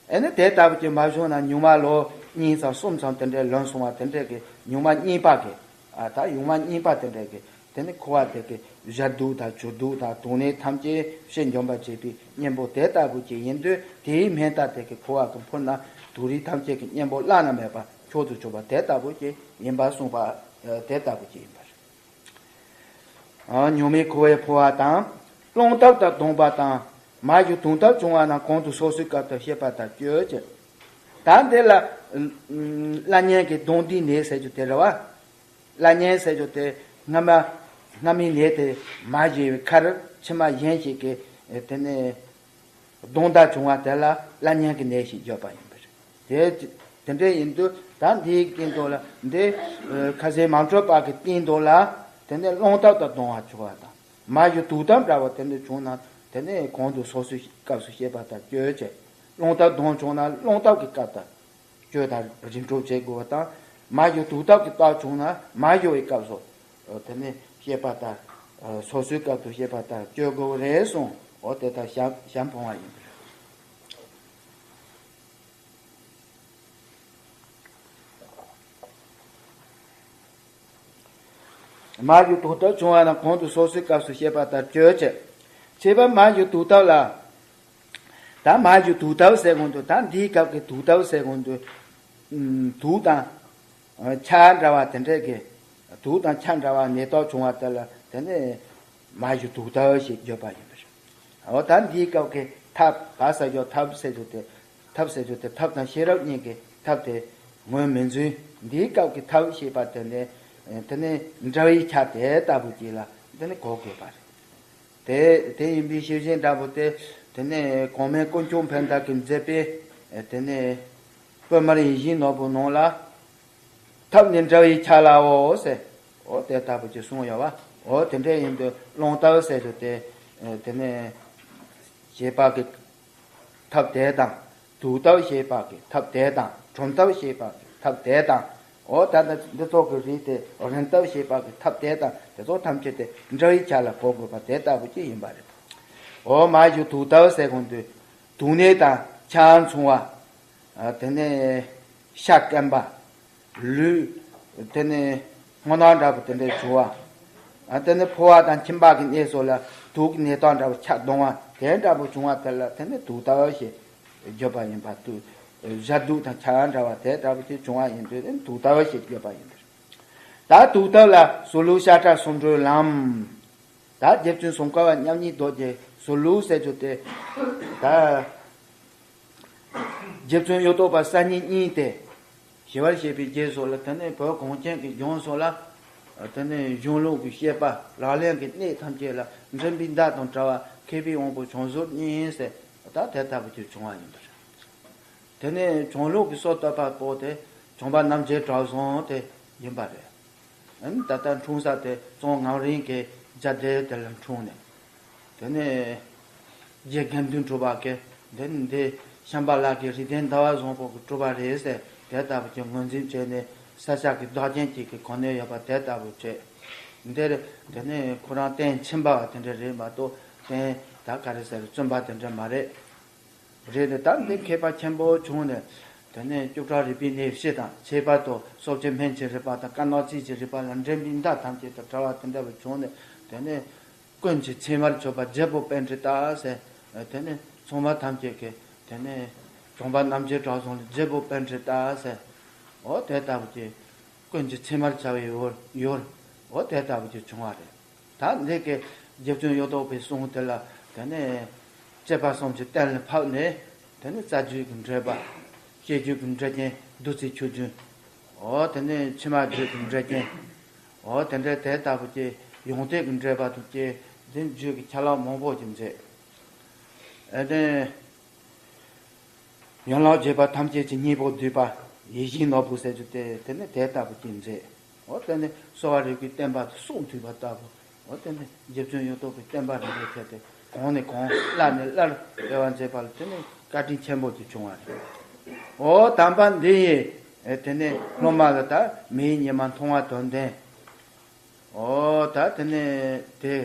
ཨེ་ནི་དེ་ལྟ་བུ་ཅིག་མ་བྱུང་ན་ཉུང་མ་ལོ་གཉིས་ཙམ་གསུམ་ཙམ་དེ་འདྲའི་ལོན་སོང་བ་དེ་འདྲའི་གི་ཉུང་མ་རྙིང་པ་གི། ཨ་ད་ཉུང་མ་རྙིང་པ་དེ་འདྲའི་གི་དེ་ནི་ཁུ་བ་དེ་གི་ཞག་དུག་དང་བྱུག་དུག་དང་དུག་ནད་ཐམས་ཅད་ཕྱིར་འཇོམས་པར་བྱེད་པའི་གཉེན་པོ་དེ་ལྟ་བུ་ཅིག་ཡིན་དུས། དེའི་སྨན་རྟགས་དེ་གི་ཁུ་བ་གི་ཕུར་ན་དུག་རིགས་ཐམས་ཅད་ཀྱི་གཉེན་པོ་བླ་ན་མེད་པ་མཆོག་ཏུ་གྱུར་པ་དེ་ལྟ་བུ་ཅིག་ཡིན་པར་གསུངས་པ་དེ་ལྟ་བུ་ཅིག་ཡིན་པ་རེད། ཉུང་མའི་ཁུ་བའི་ཕོ་བ་དང་། རླུང་ཐབ་དང་བསྡོངས་པ་དང་། མ་ཞུ་དུག་ཐབ་བྱུང་བ་རྣམས། གོང་དུ་སོ་སོའི་སྐབས་ལྟར་བཤད་པ་ལྟར་བཅོས་བྱས། ད་འདི་ལ་བླ་གཉན་གྱི་གདོན་འདིའི་ནད་ཟེར་རྒྱུ་དེ་རེད་བ། བླ་གཉན་ཟེར་རྒྱུ་དེ་སྔ་མ་སྔ་མའི་ནད་དེ་མ་ཞི་བའི་ཁར་ཕྱི་མ་གཞན་ཞིག་གིས་དེ་ནས་གདོན་བརྡ་བྱུང་བ་དེ་ལ་བླ་གཉན་གྱི་ནད་ཞེས་བརྗོད་པ་ཡིན་པ་རེད། དེ་དེ་འདྲ་ཡིན་དུས་ད་འདིའི་སྟེང་དུ་ལ་འདི་ཁ་ཟས་མ་འཕྲོད་པ་གི་སྟེང་དུ་ལ་དེ་ནས་རླུང་ཐབ་དང་བསྡོངས་པ་བྱུང་བ་དང་། མ་ཞུ་དུག་ཐབ་འདྲ་བ་དེ་འདྲ་བྱུང་ན་དེ་ནས་གོང་དུ་སོ་སོའི་སྐབས་སུ་བཤད་པ་ལྟར་བཅོས་བྱས། རླུང་ཐབ་བསྡོངས་བྱུང་ན་རླུང་ཐབ་ཀྱི་སྐབས་ལྟར་བཅོས་དང་རིམ་གྲོ་བྱེད་དགོས་པ་དང་། མ་ཞུ་དུག་ཐབ་ཀྱི་རྟགས་བྱུང་ན་མ་ཞུ་བའི་སྐབས་སུ་དེ་ནས་བཤད་པ་ལྟར། སོ་སོའི་སྐབས་སུ་བཤད་པ་ལྟར་བཅོས་དགོས་རེད་གསུངས། འོ་དེ་ལྟར་ཞལ་ཞལ་འཕངས་པ་ཡིན་པ་རེད། མ་ཞུ་དུག་ཐབ་བྱུང་བ་རྣམས། གོང་དུ་སོ་སོའི་སྐབས་སུ་བཤད་པ་ལྟར་བཅོས་བྱས། བྱས་པ་མ་ཞུ་དུག་ཐབ་ལ། ད་མ་ཞུ་དུག་ཐབ་ཟེར་གོང་དུ་ད་འདིའི་སྐབས་ཀྱི་དུག་ཐབ་ཟེར་གོང་དུ། དུག་དང་ཆ་འདྲ་བ་དེ་འདྲས་ཀྱི། དུག་དང་ཆ་འདྲ་བ་ནད་རྟགས་བྱུང་བ་དེ་ལ་དེ་ནས་མ་ཞུ་དུག་ཐབ་ཞེས་བརྗོད་པ་ཡིན་པ་རེད། འོ་ད་འདིའི་སྐབས་ཀྱི་ཐབ་བ་ས་ཡོད་ཐབ་ཟེར་རྒྱུ་དེ། ཐབ་ཟེར་རྒྱུ་དེ་ཐབ་དང་ཤེས་རབ་གཉིས་ཀྱི་ཐབ་དེ་ངོས་མི་འཛིན། འདིའི་སྐབས་ཀྱི་ཐབ་ཞེས་པ་དེ་ནི་དེ་ནི་འདྲ་བའི་ཆ་དེ་ལྟ་བུ་ཅིག་ལ་དེ་ནི་གོ་དགོས་པ་རེད། དེ་དེ་ཡིན་པའི་ཤེས་བཞིན་འདྲ་པོ་དེ། དེ་ནས་གོང་མའི་དཀོན་མཆོག་ཕན་བདག་གིས་མཛད་པའི་དེ་ནས་པུས་མོར་ཡིད་བཞིན་ནོར་བུ་ནང་ལ། ཐབས་ནི་དགྲ་བོའི་ཕྱག་ལའོ་ཟེར། འོ་དེ་ལྟ་བུ་ཅིག་གསུངས་ཡོད་པ། འོ་དེ་འདྲ་ཡིན་དུས་རླུང་རྟ་ཟེར་རྒྱུ་དེ། དེ་ནས་བྱེད་པ་གི་ཐབས་དེ་དང་། དུག་ལྟ་བུ་བྱེད་པ་གི་ཐབས་དེ་དང་། གྲུམ་ལྟ་བུ་བྱེད་པ་གི་ཐབས་དེ་དང་། འོ་ད་ལྟ་འདི་ཚོ་གི་རིགས་དེ་རིམས་ལྟ་བུ་བྱེད་པ་གི་ཐབས་དེ་དང་། དེ་ཚོ་ཐམས་ཅད་དེ་དགྲ་བོའི་ཕྱག་ལ་གོ་དགོས་པ་དེ་ལྟ་བུ་ཅིག་ཡིན་པ་རེད། འོ་མ་གཞི་དུག་ལྟ་བུ་ཟེར་གོང་དུ། དུག་ནད་དང་ཆར་མཚུངས་པ། དེ་ནས་ཤ་སྐམ་པ། ལུས། དེ་ནས་སྔོ་ནག་འདྲ་པོ་དེ་འདྲའི་བྱུང་བ། དེ་ནས་ཕོ་བ་དང་ཁྱིམ་པ་གི་གནས་སོགས་ལ་དུག་གི་ནད་རྟགས་འདྲ་པོ་ཆགས་གདོང་བ་དེ་འདྲ་པོ་བྱུང་བ་དེ་ལ་དེ་ནས་དུག་ལྟ་བུ་ཞེས་བརྗོད་པ་ཡིན་པ། དུག་ཞ་དུག་དང་ཆར་འདྲ་བ་དེ་འདྲ་པོ་དེ་བྱུང་བ་ཡིན་དུས་དེ་ནས་དུག་ལྟ་བུ་ཞེས་བརྗོད་པ་ཡིན་པས། ད་དུག་ལྟ་བུ་ལ་སོ་ལུ་ཤ་ཁྲག་སོ་འགྲོའི་ལམ། ད་རྗེ་བཙུན་སུམ་མཁའ་བ་མཉམ་ཉིད་རྡོ་རྗེ་སོ་ལུ་ཟེར་རྒྱུ་དེ། ད་རྗེ་བཙུན་གཡུ་ཐོག་པ་གསར་རྙིང་གཉིས་ཏེ། ཞི་བར་གཤེགས་པའི་རྗེས་སུ་ལ་དེ་ནས་བོད་གངས་ཅན་གྱི་ལྗོངས་སུ་ལ། དེ་ནས་གཞུང་ལུགས་ཀྱི་བཤད་པ་ལག་ལེན་གྱི་གནས་ཐམས་ཅད་ལ་འགྲིམ་པའི་མདའ་དང་འདྲ་བ་མཁས་པའི་དབང་པོ་བྱང་ཟུར་གཉིས་ཟེར། ད་དེ་ལྟ་བུ་ཅིག་བྱུང་བ་ཡིན་པ་རེད། དེ་ནས་གཞུང་ལུགས་ཀྱི་སྲོལ་བཏོད་པ་པོ་དེ་བྱམས་པ་རྣམ་རྒྱལ་གྲགས་བཟང་དེ་ཡིན་པ་རེད། ཨ་ནི་ད་ལྟ་འཁྲུངས་ས་དེ་གཙང་ངམ་རིང་གི་རྒྱ་སྡེ་དེ་ལ་འཁྲུངས་ནས། དེ་ནས་རྗེ་དགེ་འདུན་གྲུབ་པ་གིས་འདི་ནི་འདི་ཤམ་བྷ་ལ་གི་རིགས་ལྡན་ཟླ་བ་བཟང་པོ་གིས་གྲུབ་པ་རེད་ཟེར་དེ་ལྟ་བུ་ཅིག་ངོས་འཛིན་བྱས་ནས། ས་སྐྱ་གི་བདག་རྐྱེན་ཅིག་གི་གོ་གནས་ཡོད་པ་དེ་ལྟ་བུ་བྱས། འདིར་དེ་ནས་ཁོ་རང་རྟེན་ཁྱིམ་པ་དེ་འདྲ་རེད་མ་གཏོགས་རྟེན་ད་ག་རེ་ཟེར་བཙུན་པ་དེ་འདྲ་མ་རེད། རེད་དེ། ད་འདི་མཁས་པ་ཆེན་པོ་བྱུང་ནས། དེ་ནས་སྐྱུག་བྲག་རིག་པའི་གནས་བཞི་དང་། ཁྱད་པར་དུ་སོག་ཆེན་སྨན་གྱི་རིག་པ་དང་། དཀར་ནག་རྩིས་ཀྱི་རིག་པ་ལ་འགྲིམ་པའི་མདའ་ཐམས་ཅད་དང་བྲལ་བ་དེ་འདྲ་བ་བྱུང་ནས། དེ་ནས་ཀུན་གྱི་ཚད་མར་གྱུར་པ་རྒྱལ་པོ་པཎྜི་ཏ་ཟེར། དེ་ནས་ཚང་མ་ཐམས་ཅད་ཀྱིས་དེ་ནས་བྱམས་པ་རྣམ་རྒྱལ་གྲགས་བཟང་ལ་རྒྱལ་པོ་པཎྜི་ཏ་ཟེར། འོ་དེ་ལྟ་བུ་ཅིག་ཀུན་གྱི་ཚད་མར་བྱ་བའི་ཡུལ་ཡུལ། འོ་དེ་ལྟ་བུ་ཅིག་བྱུང་བ་རེད། ད་འདི་གི་རྗེ་བཙུན་གཡུ་ཐོག་པའི་གསུང་དེ་ལ་དེ་ནས་དཔྱད་པ་གསུམ་གྱིས་གཏན་ལ་ཕབ་ནས། དེ་ནས་རྩ་རྒྱུད་ཀྱི་འགྲེལ་པ། བཤད་རྒྱུད་ཀྱི་འགྲེལ་རྐྱེན་བདུད་རྩིའི་ཆུ་རྒྱུན། འོ་དེ་ནས་ཕྱི་མ་རྒྱུད་ཀྱི་འགྲེལ་རྐྱེན། འོ་དེ་འདྲ་དེ་ལྟ་བུ་ཅིག་ཡོངས་གཏད་ཀྱི་འགྲེལ་པ་དང་བཅས་འདི་རྒྱུད་ཀྱི་ཆ་ལག་མང་པོ་ཅིག་མཛད། ཨ་ནི། ཡན་ལག་བརྒྱད་པ་ཐམས་ཅད་ཀྱི་སྙིང་པོ་བསྡུས་པ་ཡིད་བཞིན་ནོར་བུ་ཟེར་རྒྱུ་དེ་དེ་ནི་དེ་ལྟ་བུ་ཅིག་མཛད། འོ་དེ་ནི་གསོ་བ་རིགས་ཀྱི་བསྟན་པ་སྲོག་བསྡུས་པ་ལྟ་བུ། འོ་དེ་ནི་རྗེ་བཙུན་གཡུ་ཐོག་པའི་བསྟན་པ་རིན་པོ་ཆེ་དེ་གོང་ནས་གོང་། སླར་ནས་སླར་སྤེལ་བར་མཛད་པ་ལ་དེ་ནི་བཀའ་དྲིན་ཆེན་པོ་ཅིག་བྱུང་བ་རེད། འོ་དམ་པ་འདི་ཡི་དེ་ནི་སློབ་མ་ལ་ད་མིའི་ཉི་མ་མཐོང་བ་དོན་ལྡན། འོ་ད་དེ་ནི་དེ་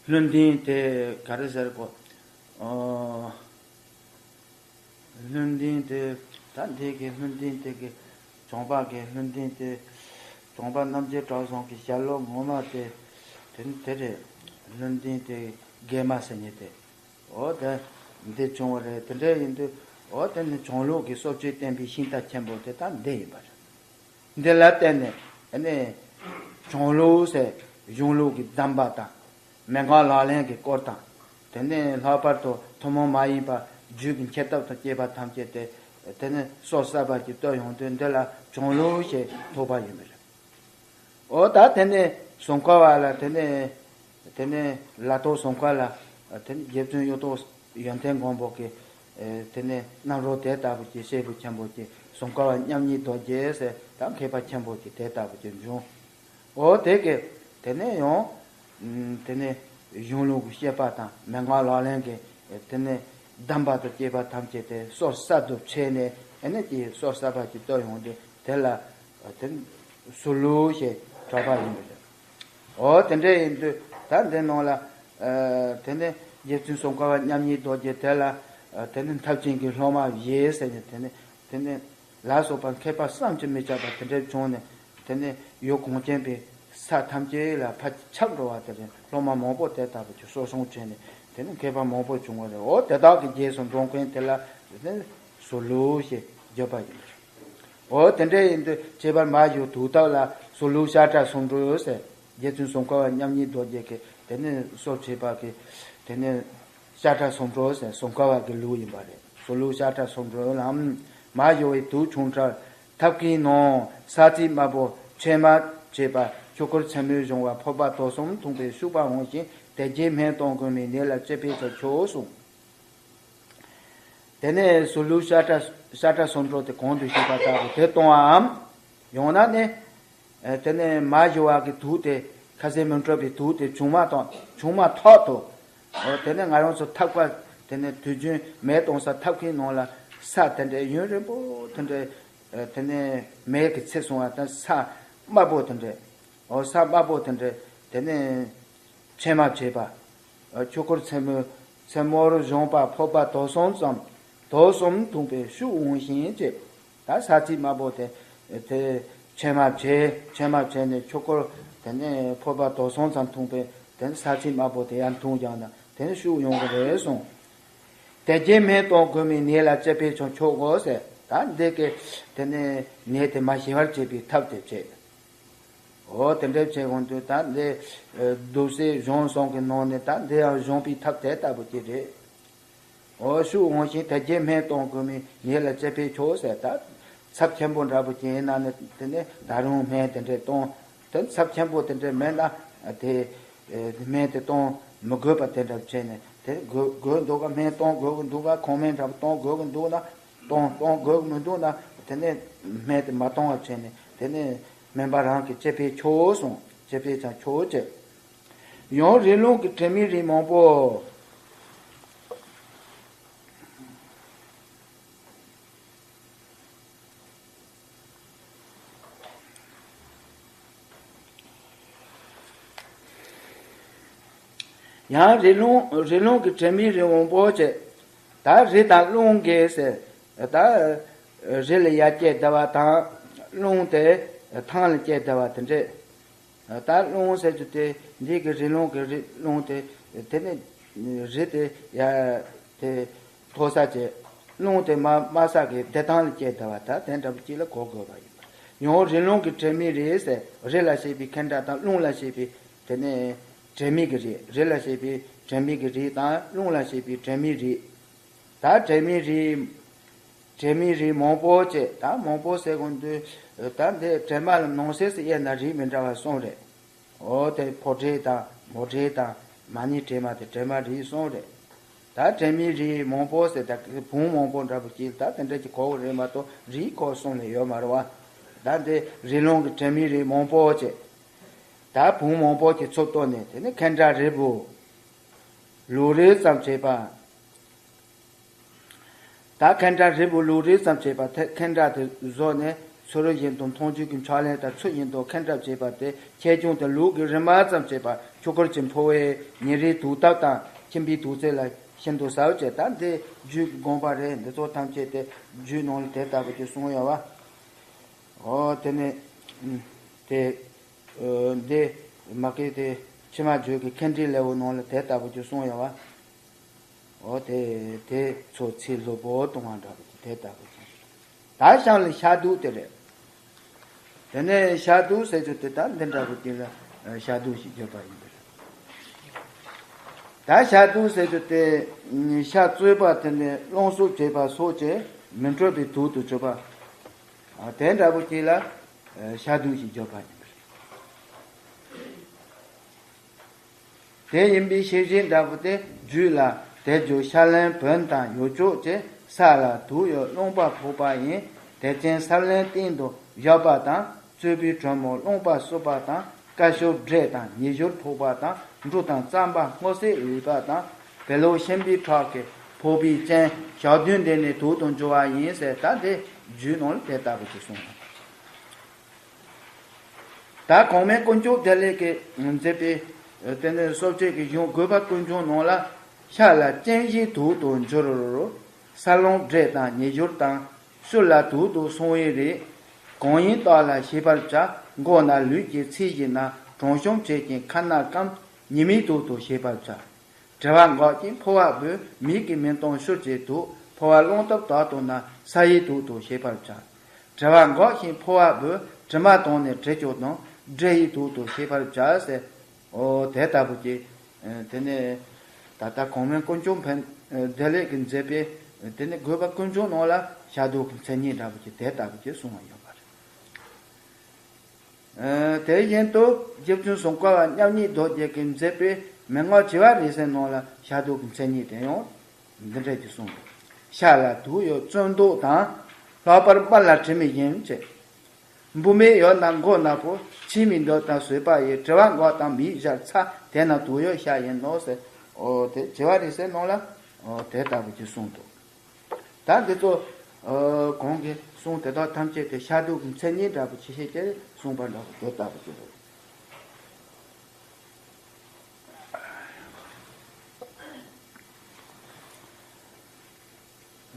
ལྷུན་ལྡན་དེ་ག་རེ་ཟེར་གོ། ཨོ། ལྷུན་ལྡན་དེ། ད་འདི་གི་ལྷུན་ལྡན་དེ་གི་བྱུང་བ་གི་ལྷུན་ལྡན་དེ། བྱམས་པ་རྣམ་རྒྱལ་གྲགས་བཟང་གི་ཞལ་སློབ་ངོ་མ་དེ། དེ་ནི་དེ་རེད། ལྷུན་ལྡན་དེ་རྒྱལ་མ་ཟེར་མཁན་དེ། འོ་དེ་འདི་བྱུང་བ་རེད། དེ་འདྲ་ཡིན་དུས་འོ་དེ་ནི་བྱང་ལུགས་ཀྱི་སྲོལ་ཕྱིར་བསྟན་པའི་ཤིང་རྟ་ཆེན་པོ་དེ་ད་འདི་ཡིན་པ་རེད། འདི་ལ་བརྟེན་ནས་ཨ་ནི་བྱང་ལུགས་ཟེར་གཞུང་ལུགས་ཀྱི་གདམས་པ་དང་། མན་ངག་ལག་ལེན་གྱི་སྐོར་དང་། དེ་ནས་ལྷག་པར་དུ་ཐུན་མོང་མ་ཡིན་པ་རྒྱུད་ཀྱི་ཁྱད་ཐབས་དང་བཅས་པ་ཐམས་ཅད་དེ། དེ་ནས་སྲོལ་གསར་པ་ཅིག་བཏོད་ཡོང་དུས་འདི་ལ་བྱང་ལུགས་ཞེས་ཐོགས་པ་ཡིན་པ་རེད། འོ་ད་དེ་ནས་སུམ་མཁའ་བ་ལ་དེ་ནས། དེ་ནས་ལ་ཐོག་སུམ་མཁའ་ལ། དེ་ནས་རྗེ་བཙུན་གཡུ་ཐོག་ཡོན་ཏན་མགོན་པོ་གིས། དེ་ནས་རྣམ་རོལ་དེ་ལྟ་བུ་ཅིག་སྲས་པོ་ཆེན་པོ་ཅིག་སུམ་མཁའ་བ་མཉམ་ཉིད་རྡོ་རྗེ་ཟེར་ད་མཁས་པ་ཆེན་པོ་ཅིག་དེ་ལྟ་བུ་ཅིག་བྱུང་། འོ་དེ་གིས་དེ་ནས་ཡང་། དེ་ནས་གཞུང་ལུགས་ཀྱི་བཤད་པ་དང་མན་ངག་ལག་ལེན་གྱི། དེ་ནས་གདམས་པ་དང་བཅས་པ་ཐམས་ཅད་དེ་སྲོལ་གསར་དུ་ཕྱེ་ནས་ཨ་ནི་ཅིག་སྲོལ་གསར་པ་ཅིག་བཏོད་ཡོང་དུས་དེ་ལ། དེ་ནི་སོ་ལུ་ཞེས་གྲགས་པ་ཡིན་པ་རེད། འོ་དེ་འདྲ་ཡིན་དུས་ད་འདི་ནང་ལ། ཨ། དེ་ནས་རྗེ་བཙུན་སུམ་མཁའ་བ་མཉམ་ཉིད་རྡོ་རྗེ་དེ་ལ། ཨ། དེ་ནས་ཐབས་ཆེན་གྱི་སློབ་མ་བཞི་ཟེར་ནས་དེ་ནས་དེ་ནས་ལ་སོགས་པ་མཁས་པ་བསམ་གྱིས་མི་ཁྱབ་པ་དེ་འདྲ་བྱུང་ནས། དེ་ནས་ཡུལ་གངས་ཅན་པའི་ས་ཐམས་ཅད་ལ་ཕར་ཁྱབ་འགྲོ་བ་དེ་རེད། སློབ་མ་མང་པོ་དེ་ལྟ་བུ་ཅིག་གསོ་སྐྱོང་བྱས་ནས་དེ་ནས་མཁས་པ་མང་པོ་བྱུང་བ་རེད། འོ་དེ་དག་གི་རྗེས་སུ་འབྲང་མཁན་དེ་ལ་དེ་ནས་སོ་ལུ་ཞེས་བརྗོད་པ་ཡིན། འོ་དེ་འདྲ་ཡིན་དུས་ཁྱད་པར་མ་ཞུ་དུག་ཐབས་ལ་སོ་ལུ་ཤ་ཁྲག་སུམ་འགྲོས་ཟེར། རྗེ་བཙུན་སུམ་མཁའ་བ་མཉམ་ཉིད་རྡོ་རྗེ་གིས་དེ་ནས་སྲོལ་ཕྱེས་པ་གི། དེ་ནས་ཤ་ཁྲག་སུམ་འགྲོས་ཟེར་སུམ་མཁའ་བ་གི་ལུགས་ཡིན་པ་རེད། སོ་ལུ་ཤ་ཁྲག་སུམ་འགྲོས་ལམ། མ་ཞུ་བའི་དུག་ཆུང་ཁྲག་ཐབ་ཀའི་ནང་ས་རྩི་དམར་པོ་ཕྱེ་མར་བྱས་པ་ཆོས་སྐོར་མཚན་མོའི་གཞུང་བ་ཕོར་པ་དོ་གསུམ་འཐུངས་པའི་ཤུག་པ་འོང་ཞིང་ དལ་བརྒྱད་སྨན་གཏོང་དགོས་མིན་ནད་ལ་དཔྱད་པས་ཀྱང་ཆོག་གསུངས། དེ་ནས་ཟུར་ལུགས་ཤ་ཁྲག་ཤ་ཁྲག་སུམ་ཀྲོ་དེ་གོང་དུ་ཞུས་པ་ལྟ་བུ་དེ་གཏོང་བའམ། ཡང་ན་ནི། ཨ། དེ་ནས་མ་ཞུ་བ་གི་དུག་དེ་ཁ་ཟས་མི་འཕྲོད་པའི་དུག་དེ་ཆུང་མ་དང་ཆུང་མ་ཐག་ཏུ། ཨོ། དེ་ནས་ང་རང་ཚོ་ཐབ་ཀ་དེ་ནས་དུས་རྒྱུན་མེ་གཏོང་ས་ཐབ་ཀའི་ནང་ལ་ས་དེ་འདྲའི་ཡུན་རིང་པོ་དེ་འདྲའི། ཨ། དེ་ནས་མེ་གི་ཚིག་སོང་བ་དང་ས་དམར་པོ་དེ་འདྲའི། ཨོ། ས་དམར་པོ་དེ་འདྲའི་དེ་ནས་ཕྱེ་མ་བྱས་པ། ཆོས་འཁོར་མཚན་མོ་མཚན་མོར་བཞེངས་པ་ཕོར་པ་དོ་གསུམ་ཙམ། དོ་གསུམ་འཐུངས་པས་ཤུགས་འོང་ཞིང་བཅས། ད་ས་ཚིགས་དམར་པོ་དེ་དེ་ཕྱེ་མ་བྱས། ཕྱེ་མ་བྱས་ནས་ཆོས་འཁོར་དེ་ནས་ཕོར་པ་དོ་གསུམ་ཙམ་འཐུངས་པས་དེ་ནས་ས་ཚིགས་དམར་པོ་དེ་ཡར་འཐུང་བཞག་ན་དེ་ནས་ཤུགས་ཡོང་གི་རེད་གསུངས། དལ་བརྒྱད་སྨན་གཏོང་དགོས་མིན་ནད་ལ་དཔྱད་པས་ཀྱང་ཆོག་གོ་ཟེར། ད་འདི་གི་དེ་ནས་ནད་དེ་མ་ཞི་བར་བྱེད་པའི་ཐབས་དེ་བྱེད། འོ། དེ་འདྲ་བྱེད་དགོས་དུས་ད་འདི་ཨ་རྡོ་བསྲེགས་གཞུང་གསུམ་གྱི་ནང་ནས་ད་འདི་ཡང་གཞོམ་པའི་ཐབས་དེ་ལྟ་བུ་ཅིག་རེད། འོ། ཤུགས་འོང་ཞིང་དལ་བརྒྱད་སྨན་གཏོང་དགོས་མིན་ནད་ལ་དཔྱད་པས་ཆོག་ཟེར། ད་ཚབས་ཆེན་པོ་འདྲ་པོ་ཅིག་ཡིན་ན་ནི་དེ་ནས་ད་རུང་སྨན་དེ་འདྲ་གཏོང་། དེ་ཚབས་ཆེན་པོ་དེ་འདྲ་མེད་ན་དེ་ཨ་སྨན་དེ་གཏོང་མི་དགོས་པ་དེ་འདྲ་བྱས་ནས། དེ་དགོས་དགོས་འདུག་ག་སྨན་གཏོང་དགོས་ཀྱི་འདུག་ག་ཁོང་སྨན་འདྲ་པོ་གཏོང་དགོས་ཀྱི་འདུག་ན། གཏོང་གཏོང་དགོས་ཀྱི་མི་འདུག་ན། དེ་ནས་སྨན་དེ་མ་གཏོང་བ་བྱས་ནས་དེ་ནས་སྨན་པ་རང་གིས་དཔྱད་པས་ཆོག་གསུངས། དཔྱད་པས་ཀྱང་ཆོག་ཅེས། ཡང་རི་ལུང་གི་དྲི་མའི་རིགས་མང་པོ། ཡང་རི་ལུང་རི་ལུང་གི་དྲི་མའི་རིགས་མང་པོ་བྱས། ད་རི་དང་རླུང་གིས་ཟེར། ད་རི་ལ་ཡར་སྐྱེས་བསྡད་པ་དང་རླུང་དེ་ཐང་ལ་སྐྱེས་བསྡད་པ་དེ་འདྲས། ད་རླུང་ཟེར་རྒྱུ་དེ་འདི་གི་རི་ལུང་གི་རི་རླུང་དེ་དེ་ནི་རི་དེ་ཡ་དེ་མཐོ་ས་བྱས། རླུང་དེ་དམའ་དམའ་ས་གི་བདེ་ཐང་ལ་སྐྱེས་བསྡད་པ་ད་དེ་འདྲ་པོ་ཅིག་ལ་གོ་དགོས་པ་ཡིན་པ། ཡང་རི་ལུང་གི་དྲི་མའི་རིགས་ཟེར། རི་ལ་བྱེད་པའི་ཁེན་ཏྲ་དང་རླུང་ལ་བྱེད་པའི་དེ་ནི་དྲི་མའི་གི་རིགས། རི་ལ་བྱེད་པའི་དྲི་མའི་གི་རིགས་དང་རླུང་ལ་བྱེད་པའི་དྲི་མའི་རིགས། ད་དྲི་མའི་རིགས། དྲི་མའི་རིགས་མང་པོ་བྱས། ད་མང་པོ་ཟེར་དགོས་དུས་ད་འདི་དྲི་མ་ལ་ནང་གསེས་སུ་དབྱེ་ན་རིགས་མི་འདྲ་བ་གསུམ་རེད། འོ་དེ་ཕོ་དྲི་དང་མོ་དྲི་དང་མ་ནིང་དྲི་མ་དེ་དྲི་མ་རིགས་གསུམ་རེད། ད་དྲི་མའི་རིགས་མང་པོ་ཟེར་ད་བུམ་མང་པོ་འདྲ་པོ་ཅིག་ད་དེ་འདྲ་ཅིག་གོ་གི་རེད་མ་གཏོགས་རིགས་ཁོ་གསུམ་ལས་ཡོད་མ་རེད་བ། ད་འདི་རི་ལུང་གི་དྲི་མའི་རིགས་མང་པོ་བྱས། ད་བུམ་མང་པོ་ཅིག་ཚུར་བཏོན་ནས་དེ་ནི་ཁེན་ཏྲ་རིལ་བུ། ལུག་རིལ་ཙམ་བྱས་པ། ད་ཁེན་ཏྲ་རིལ་བུ་ལུག་རིལ་ཙམ་བྱས་པ་དེ་ཁེན་ཏྲ་དེ་བཟོས་ནས་ཚུ་རོལ་བཞིན་དུ་མཐོང་ཆོས་ཀྱི་ཕྱག་ལེན་དང་ཚུལ་བཞིན་དུ་ཁེན་ཏྲ་བྱས་པ་དེ་ཆེ་ཆུང་དེ་ལུག་གི་རིལ་མ་ཙམ་བྱས་པ་ཆོས་འཁོར་གྱི་འཕོ་བའི་ཉེ་རིང་དུག་ཐབས་དང་ཁྱིམ་པའི་དུག་རྫས་ལ་ཤིན་ཏུ་ཟབ་བྱས། ད་འདི་རྒྱུད་ཀྱི་དགོངས་པ་རེད། འདི་ཚོ་ཐམས་ཅད་དེ་རྒྱུད་ནང་ལ་དེ་ལྟ་བུ་ཅིག་གསུངས་ཡོད་བ། འོ་དེ་ནས་དེ་འདི་མ་གི་དེ་ཕྱི་མ་རྒྱུད་ཀྱི་ཁེན་ཏྲའི་ལེའུ་ནང་ལ་དེ་ལྟ་བུ་ཅིག་གསུངས་ཡོད་བ། འོ་དེ་དེ་ཚོ་ཚིག་ལྷུག་པོ་གཏོང་བ་འདྲ་བོ་ཅིག་དེ་ལྟ་བུ་ཅིག་ད་ཤ་ལ་ཤ་དུག་དེ་རེད། དེ་ནས་ཤ་དུག་ཟེར་རྒྱུ་དེ་ད་འདི་འདྲ་བོ་ཅིག་ལ་ཤ་དུག་ཞེས་བརྗོད་པ་ཡིན་པ་རེད། ད་ཤ་དུག་ཟེར་རྒྱུ་དེ་ཤ་བཙོས་པ་དེ་ནས་རླུང་གསོབ་བྱས་པ་སོགས་ཀྱིས་མི་འཕྲོད་པའི་དུག་ཏུ་གྱུར་པ། དེ་འདྲ་བོ་ཅིག་ལ་ཤ་དུག་ཞེས་བརྗོད་པ་ཡིན་པ་རེད། དེ་ཡིན་པའི་ཤེས་བཞིན་འདྲ་པོ་དེ་རྒྱུད་ལ་དལ་འབྱོར་ཤ་ལན་བོན་དང་ཡོ་ཅོག་ཅེས་ས་ལ་དུག་ཡོད་རློན་པ་ཕོག་པ་ཡིན། དལ་ཅན་ས་ལན་སྟེང་དུ་བཞག་པ་དང་རྩོད་པའི་གྲོགས་མོ་རློན་པ་གསོབ་པ་དང་ཀ་ཤོར་འདྲེས་དང་ཉེ་ཞོར་ཕོག་པ་དང་འབྲུ་དང་རྩམ་པ་སྔོ་སེར་ལུས་པ་དང་བེ་ལོ་ཤན་པའི་ཁྲག་གིས་ཕོག་པའི་རྐྱེན་ཞག་བདུན་འདས་ནས་དུག་ཏུ་འགྱུར་བ་ཡིན་ཟེར། ད་དེ་རྒྱུད་ནང་ལ་དེ་ལྟ་བུ་ཅིག་གསུངས། ད་གོང་མའི་དཀོན་མཆོག་བདེ་ལེགས་ཀྱིས་མཛད་པའི་དེ་ནས་གསོ་དཔྱད་ཀྱི་གཞུང་བཀོད་པ་ཀུན་འབྱུང་ནང་ལ་ཤ་ལ་རྐྱེན་བཞིས་དུག་ཏུ་འགྱུར་རོ། ས་རླུང་འདྲེས་དང་ཉེ་ཞོར་དང་། གསུར་ལ་དུག་ཏུ་སོང་བའི་རིགས། གང་ཡིན་བརྟག་ལ་ཤེས་པར་བྱ། མགོ་ན་ལུས་ཀྱི་ཚིལ་བཞིན་ན། གྲང་ཤུམ་བྱེད་ཅིང་ཁ་ན་སྐམ། ཉི་མའི་དུག་ཏུ་ཤེས་པར་བྱ། དྲི་བ་འགགས་ཤིང་ཕོ་བ་སྦོས། མིག་གི་མིག་མཐོང་ཤུལ་གྱི་དུག་ཕོ་བ་རླུང་ཐུབ་དག་ཏུ་ན། ས་ཡི་དུག་ཏུ་ཤེས་པར་བྱ། དྲི་བ་འགགས་ཤིང་ཕོ་བ་སྦོས། དྲི་མ་དང་ནི་དྲི་ཆུ་དང་། འདྲེ་ཡི་དུག་ཏུ་ཤེས་པར་བྱ་ཟེར། འོ་དེ་ལྟ་བུ་ཅིག་དེ་ནས་ད་ལྟ་གོང་མའི་དཀོན་མཆོག་ཕན་བདེ་ལེགས་ཀྱིས་མཛད་པའི་དེ་ནས་བཀོད་པ་ཀུན་འབྱུང་ནང་ལ་ཤ་དུག་གི་མཚན་ཉིད་འདྲ་བོ་ཅིག་དེ་ལྟ་བུ་ཅིག་གསུངས་པ་ཡོད་པ་རེད། དེ་བཞིན་དུ་རྗེ་བཙུན་སུམ་མཁའ་པ་མཉམ་ཉིད་རྡོ་རྗེ་གིས་མཛད་པའི་ མན་ངག་བྱེ་བ་རིས་གསལ་ནང་ལ་ཤ་དུག་གི་མཚན་ཉིད་དེ་ཡང་འདི་འདྲ་ཅིག་གསུངས་འདུག། ཤ་ལ་དུག་ཡོད་བཙོན་དུག་དང་། ལྷག་པར་དམར་ལ་དྲི་མ་ཡིན་ཅེས། འབུ་མེ་ཡོད་ན་མགོ་ནག་པོ། ཕྱི་མི་འདོད་དང་ཟོས་པ་ཡི། དྲི་བ་འགོག་དང་མིག་ཞར་ཚ། དེ་ན་དུག་ཡོད་ཤ་ཡིན་ནོ་ཟེར། འོ་དེ་བྱེ་བ་རིས་གསལ་ནང་ལ་འོ་དེ་ལྟ་བུ་ཅིག་གསུངས་འདུག། ད་འདི་ཚོ་ཨ་གོང་གི་གསུང་དེ་དག་ཐམས་ཅད་དེ་ཤ་དུག་གི་མཚན་ཉིད་འདྲ་པོ་ཅིག་བཤད་ཀྱི་གསུངས་པ་འདྲ་པོ་དེ་ལྟ་བུ་ཅིག་རེད།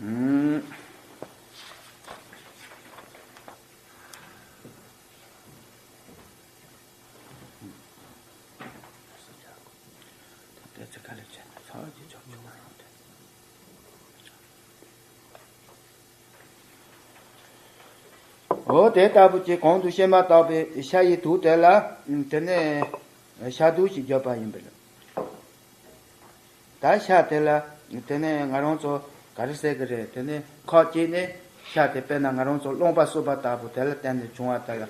ཨུམ། དེ་ཚེ་ག་ལེ་ཚེ་ཚ་བ་ཅིག་ཆོག་ཆོག་མ་རུང་སྟེ། འོ་དེ་ལྟ་བུ་ཅིག་གོང་དུ་བཤད་མ་ཐག་པའི་ཤ་ཡི་དུག་དེ་ལ་དེ་ནས་ཤ་དུག་ཅེས་བརྗོད་པ་ཡིན་པས། ད་ཤ་དེ་ལ་དེ་ནས་ང་རང་ཚོ་ག་རེ་ཟེར་གི་རེད། དེ་ནས་ཁག་ཅིག་ནས་ཤ་དེ་དཔེར་ན་ང་རང་ཚོ་རློན་པ་གསོད་པ་ལྟ་བུ་དེ་ལ་བརྟེན་ནས་བྱུང་བ་དེ་ལ་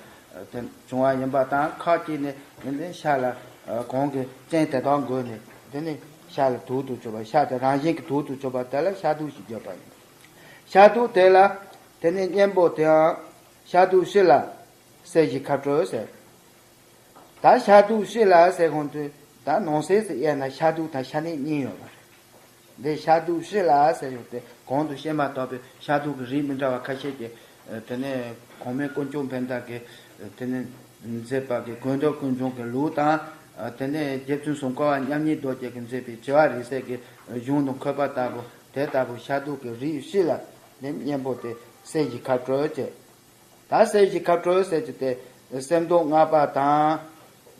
དེ་བྱུང་བ་ཡིན་པ་དང་། ཁག་ཅིག་ནས་དེ་ནས་ཤ་ལ་གོང་གི་རྐྱེན་དེ་དག་འགོས་ནས་དེ་ནས་ཤ་ལ་དུག་ཏུ་གྱུར་པ། ཤ་དེ་རང་བཞིན་གྱིས་དུག་ཏུ་གྱུར་པ་དེ་ལ་ཤ་དུག་ཅེས་བརྗོད་པ་ཡིན། ཤ་དུག་དེ་ལ་དེ་ནས་གཉེན་པོ་དེའང་ཤ་དུག་ཕྱི་ལ་གསེར་གྱི་ཁ་སྤྲོད་ཟེར། ད་ཤ་དུག་ཕྱི་ལ་ཟེར་གོང་དུ་ད་ནང་གསེས་སུ་དབྱེ་ན་ཤ་དུག་དང་ཤ་ནད་གཉིས་ཡོད་པ་རེད། འདི་ཤ་དུག་ཕྱི་ལ་ཟེར་ཡོད་དེ་གོང་དུ་བཤད་མ་ཐག་པའི་ཤ་དུག་གི་རིགས་མི་འདྲ་བ་ཁ་ཤས་ཀྱི་དེ་ནས་གོང་མའི་དཀོན་མཆོག་འཕན་དར་གྱིས་དེ་ནས་མཛད་པ་གི་དགོས་འདོད་ཀུན་འབྱུང་གི་ལུགས་དང་། དེ་ནས་རྗེ་བཙུན་སུམ་མཁའ་བ་མཉམ་ཉིད་རྡོ་རྗེ་གིས་མཛད་པའི་བྱེ་བ་རིས་གསལ་གྱི་གཞུང་དང་འཁོད་པ་ལྟ་བུ་དེ་ལྟ་བུ་ཤ་དུག་གི་རིགས་ཕྱི་ལ་ནི་གཉེན་པོ་དེ་གསེར་གྱི་ཁ་སྤྲོད་ཅེས། ད་གསེར་གྱི་ཁ་སྤྲོད་ཟེར་གྱི་དེ་སེམས་མདོ་སྔགས་པ་དང་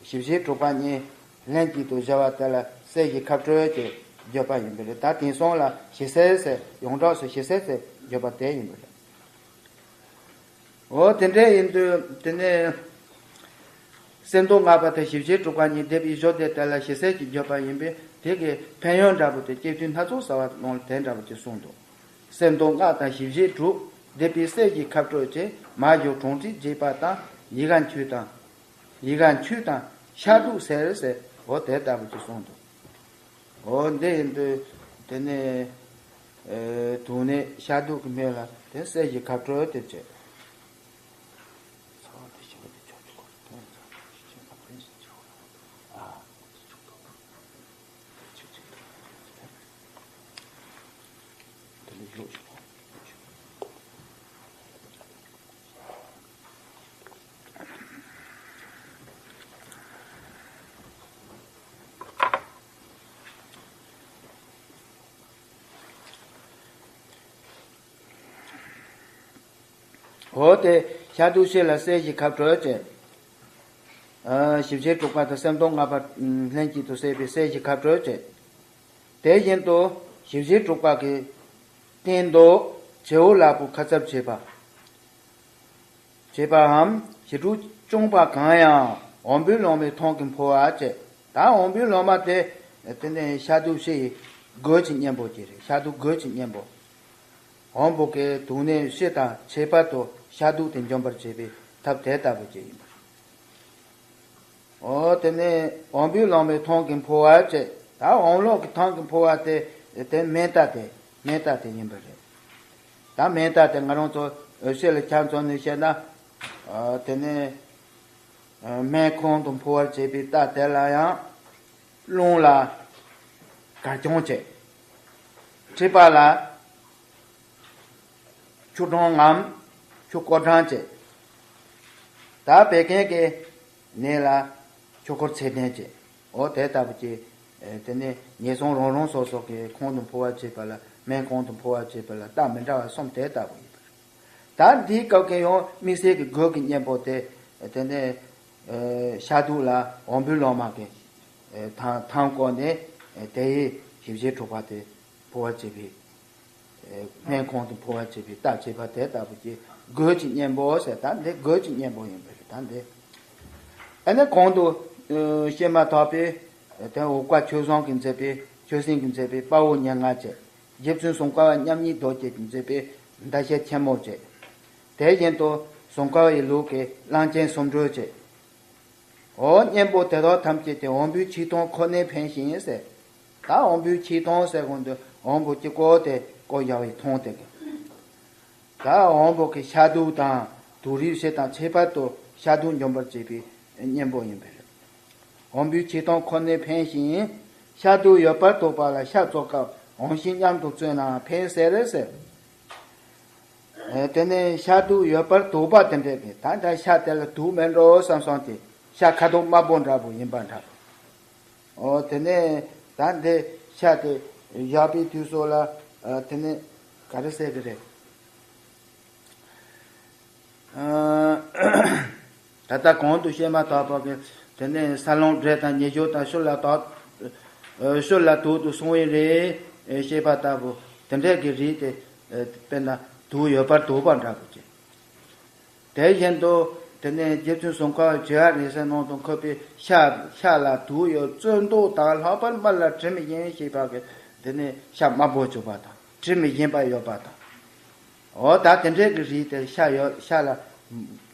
ཞི་བྱེད་དྲུག་པ་གཉིས་ལྷན་ཅིག་ཏུ་བཞག་པ་དེ་ལ་གསེར་གྱི་ཁ་སྤྲོད་ཅེས་བརྗོད་པ་ཡིན་པ་རེད། ད་དེང་སང་ལ་ཞི་གསེར་ཟེར། ཡོངས་གྲགས་སུ་ཞི་གསེར་ཟེར་བརྗོད་པ་དེ་ཡིན་པ་རེད། འོ་དེ་འདྲ་ཡིན་དུས་དེ་ནས་སེམས་མདོ་སྔགས་པ་དང་ཞི་བྱེད་དྲུག་པ་གཉིས་སྡེ་པའི་གཞུང་དེ་དེ་ལ་ཞི་གསེར་གྱི་བརྗོད་པ་ཡིན་པས། དེ་གི་ཕན་ཡོན་འདྲ་པོ་དེ་སྐྱེས་བུ་སྣ་ཚོགས་གསལ་བ་ནང་ལ་དེ་འདྲ་པོ་ཅིག་གསུངས་འདུག། སེམས་མདོ་སྔགས་དང་ཞི་བྱེད་དྲུག་སྡེ་པའི་གསེར་གྱི་ཁ་སྤྲོད་ཅེས། མ་གཞི་གྲོང་ཁྱེར་བརྗིད་པ་དང་། ཡི་ག་འཁྱུད་དང་། ཡི་ག་འཁྱུད་དང་ཤ་དུག་སེལ་ཟེར། འོ་དེ་ལྟ་བུ་ཅིག་གསུངས་འདུག། འོ་འདི་ཡིན་དུས་དེ་ནས་ཨེ་དུག་ནད་ཤ་དུག་གི་སྨན་ལ་དེ་གསེར་གྱི་ཁ་སྤྲོད་དེ་བྱས། འོ་དེ་ཤ་དུག་ཕྱི་ལ་གསེར་གྱི་ཁ་སྤྲོད་ཅེས། ཨ་ཞི་བྱེད་དྲུག་པ་དང་སེམས་མདོ་སྔགས་པ་ལྷན་ཅིག་ཏུ་བསྲེས་པའི་གསེར་གྱི་ཁ་སྤྲོད་ཅེས། དེ་བཞིན་དུ་ཞི་བྱེད་དྲུག་པ་གི་སྟེང་དུ་བྱེ་བོ་ལ་ཕུ་ཁ་ཚབ་བྱེད་པ། བྱེད་པའམ་ཞི་ཁྲོ་བཅོམ་པ་གང་ཡང་འོམ་བུའི་ལོ་མའི་ཐང་གིས་འཕོ་བ་བྱེད། ད་འོམ་བུའི་ལོ་མ་དེ་དེ་ནས་ཤ་དུག་ཕྱི་ཡི་རྒོད་ཀྱི་གཉེན་པོ་ཅིག་རེད། ཤ་དུག་རྒོད་ཀྱི་གཉེན་པོ། འོམ་བུ་གི་དུག་ནད་ཕྱི་དང་ཁྱད་པར་དུ་ཤ་དུག་དེ་འཇོམས་པར་བྱེད་པའི་ཐབས་དེ་ལྟ་བུ་ཅིག་ཡིན་པ་རེད། འོ་དེ་ནས་འོམ་བུའི་ལོ་མའི་ཐང་གིས་འཕོ་བ་བྱེད། ད་འོམ་ལོ་གི་ཐང་གིས་འཕོ་བ་དེ་དེ་མེ་སྟག་དེ་མེ་སྟག་དེ་ཡིན་པ་རེད། ད་མེ་སྟག་དེ་ང་རང་ཚོ་འོད་ཤེས་ལ་ཆ་མཚོན་ནས་བཤད་ན། ཨ་དེ་ནས་ཨ་སྨན་ཁང་དུ་འཕོ་བར་བྱེད་པའི་སྟག་དེ་ལ་ཡང་རླུང་ལ་གར་སྐྱོང་བྱེད། མཁྲིས་པ་ལ་ཆུ་གྲང་ངམ་ཆུ་ཀོ་གྲང་བྱེད། ད་བད་ཀན་གྱི་ནད་ལ་ཆུ་ཁོལ་ཚད་ལྡན་བྱེད། འོ་དེ་ལྟ་བུ་ཅིག། ཨེ་དེ་ནས་ངན་སོང་རང་རང་སོ་སོ་གི་ཁང་དུ་འཕོ་བ་བྱེད་པ་ལ། སྨན་ཁང་དུ་འཕོ་བ་བྱེད་པ་ལ་རྟགས་མི་འདྲ་བ་གསུམ་དེ་ལྟ་བུ་ཡིན་པ་རེད། ད་འདིའི་སྐབས་ཀྱི་ཡང་དམིགས་བསལ་གྱི་རྒོད་ཀྱི་གཉེན་པོ་དེ་དེ་ནས་ཨེ་ཤ་དུག་ལ་འོམ་བུའི་ལོ་མ་གི་ཨེ་ཐང་ཐང་བསྐོར་ནས་ཨེ་དེ་ཡི་ཞི་བྱེད་དྲུག་པ་དེ་འཕོ་བ་བྱེད་པའི། སྨན་ཁང་དུ་འཕོ་བ་བྱེད་པའི་རྟགས་བྱེད་པ་དེ་ལྟ་བུ་ཅིག། རྒོད་ཀྱི་གཉེན་པོ་ཟེར། ད་འདི་རྒོད་ཀྱི་གཉེན་པོ་ཡིན་པ་རེད། ད་འདི་ཨ་ནི་གོང་དུ་ཨ་བཤད་མ་ཐག་པའི་དེ་འུག་པ་ཆོས་བཟང་གིས་མཛད་པའི་ཆོས་སེང་གིས་མཛད་པའི་དཔའ་བོ་ཉེར་ལྔ་བྱས། རྗེ་བཙུན་སུམ་མཁའ་བ་མཉམ་ཉིད་རྡོ་རྗེ་གིས་མཛད་པའི་ཟླ་ཤེལ་ཆེན་མོ་བྱས། དེ་བཞིན་དུ་སུམ་མཁའ་བའི་ལུགས་ཀྱི་གླང་ཆེན་སུམ་སྒྲོལ་བྱས། འོ་གཉེན་པོ་དེ་དག་ཐམས་ཅད་དེ་དབང་པོའི་ཆོས་དང་ཁོ་ནས་འཕེན་ཞིང་ཟེར། ད་དབང་པོའི་ཆོས་དང་ཟེར་གོང་དུ་དབང་པོ་གཅིག་པོ་དེ་བསྐོར་བཞག་པའི་མཐོང་དེ་གི། ད་དབང་པོ་གི་ཤ་དུག་དང་དུག་རིགས་བཞི་དང་ཁྱད་པར་དུ་ཤ་དུག་འཇོམས་པར་བྱེད་པའི་གཉེན་པོ་ཡིན་པས། དབང་པོའི་ཆོས་དང་ཁོ་ནས་འཕེན་ཞིང་། ཤ་དུག་ཡོད་པར་རྟོགས་པ་ལ་ཤ་བཙོ་སྐབས་དབང་ཤེས་མཉམ་དུ་བཙོས་ན་ཕན་ཟེར་ཟེར། ཨེ་དེ་ནས་ཤ་དུག་ཡོད་པར་རྟོགས་པ་དེ་འདྲས་ཀྱིས་ད་ལྟ་ཤ་དེ་ལ་དུག་མེད་འགྲོ་བསམ་སོང་སྟེ་ཤ་ཁ་དོག་དམར་པོ་འདྲ་པོ་ཡིན་པ་འདྲ་པོ། འོ་དེ་ནས་ད་འདི་ཤ་དེ་བཞག་པའི་དུས་སུ་ལ་ཨ་དེ་ནས་ག་རེ་ཟེར་གི་རེད། ཨ་ད་ལྟ་གོང་དུ་བཤད་མ་ཐག་པ་གི་དེ་ནས་ས་ལོང་འབྲས་དང་ཉེ་སྦྱོར་དང་ཤུལ་ལ་དག་ཨ་ཤུལ་ལ་དུག་ཏུ་སོང་བའི་རེད་ཨེ་ཞེས་པ་ལྟ་བུ་དེ་འདྲས་ཀྱི་རིགས་དེ་ཨེ་དཔེར་ན་དུག་ཡོད་པར་རྟོགས་པ་འདྲ་པོ་ཅིག་དེ་བཞིན་དུ་དེ་ནས་རྗེ་བཙུན་སྲུང་འཁོར་བ་བྱེ་བ་རིང་བསྲེལ་ནང་དུ་འཁོད་པའི་ཤ་ཤ་ལ་དུག་ཡོད་བཙོན་དུག་དང་ལྷག་པར་དམར་ལ་དྲི་མི་ཞིམ་ཞེས་པ་གི་དེ་ནས་ཤ་དམར་པོ་བྱུག་པ་དང་དྲི་མི་ཞིམ་པ་ཡོད་པ་དང་། འོ་ད་དེ་འདྲས་ཀྱི་རིགས་དེ་ཤ་ཡོད་ཤ་ལ་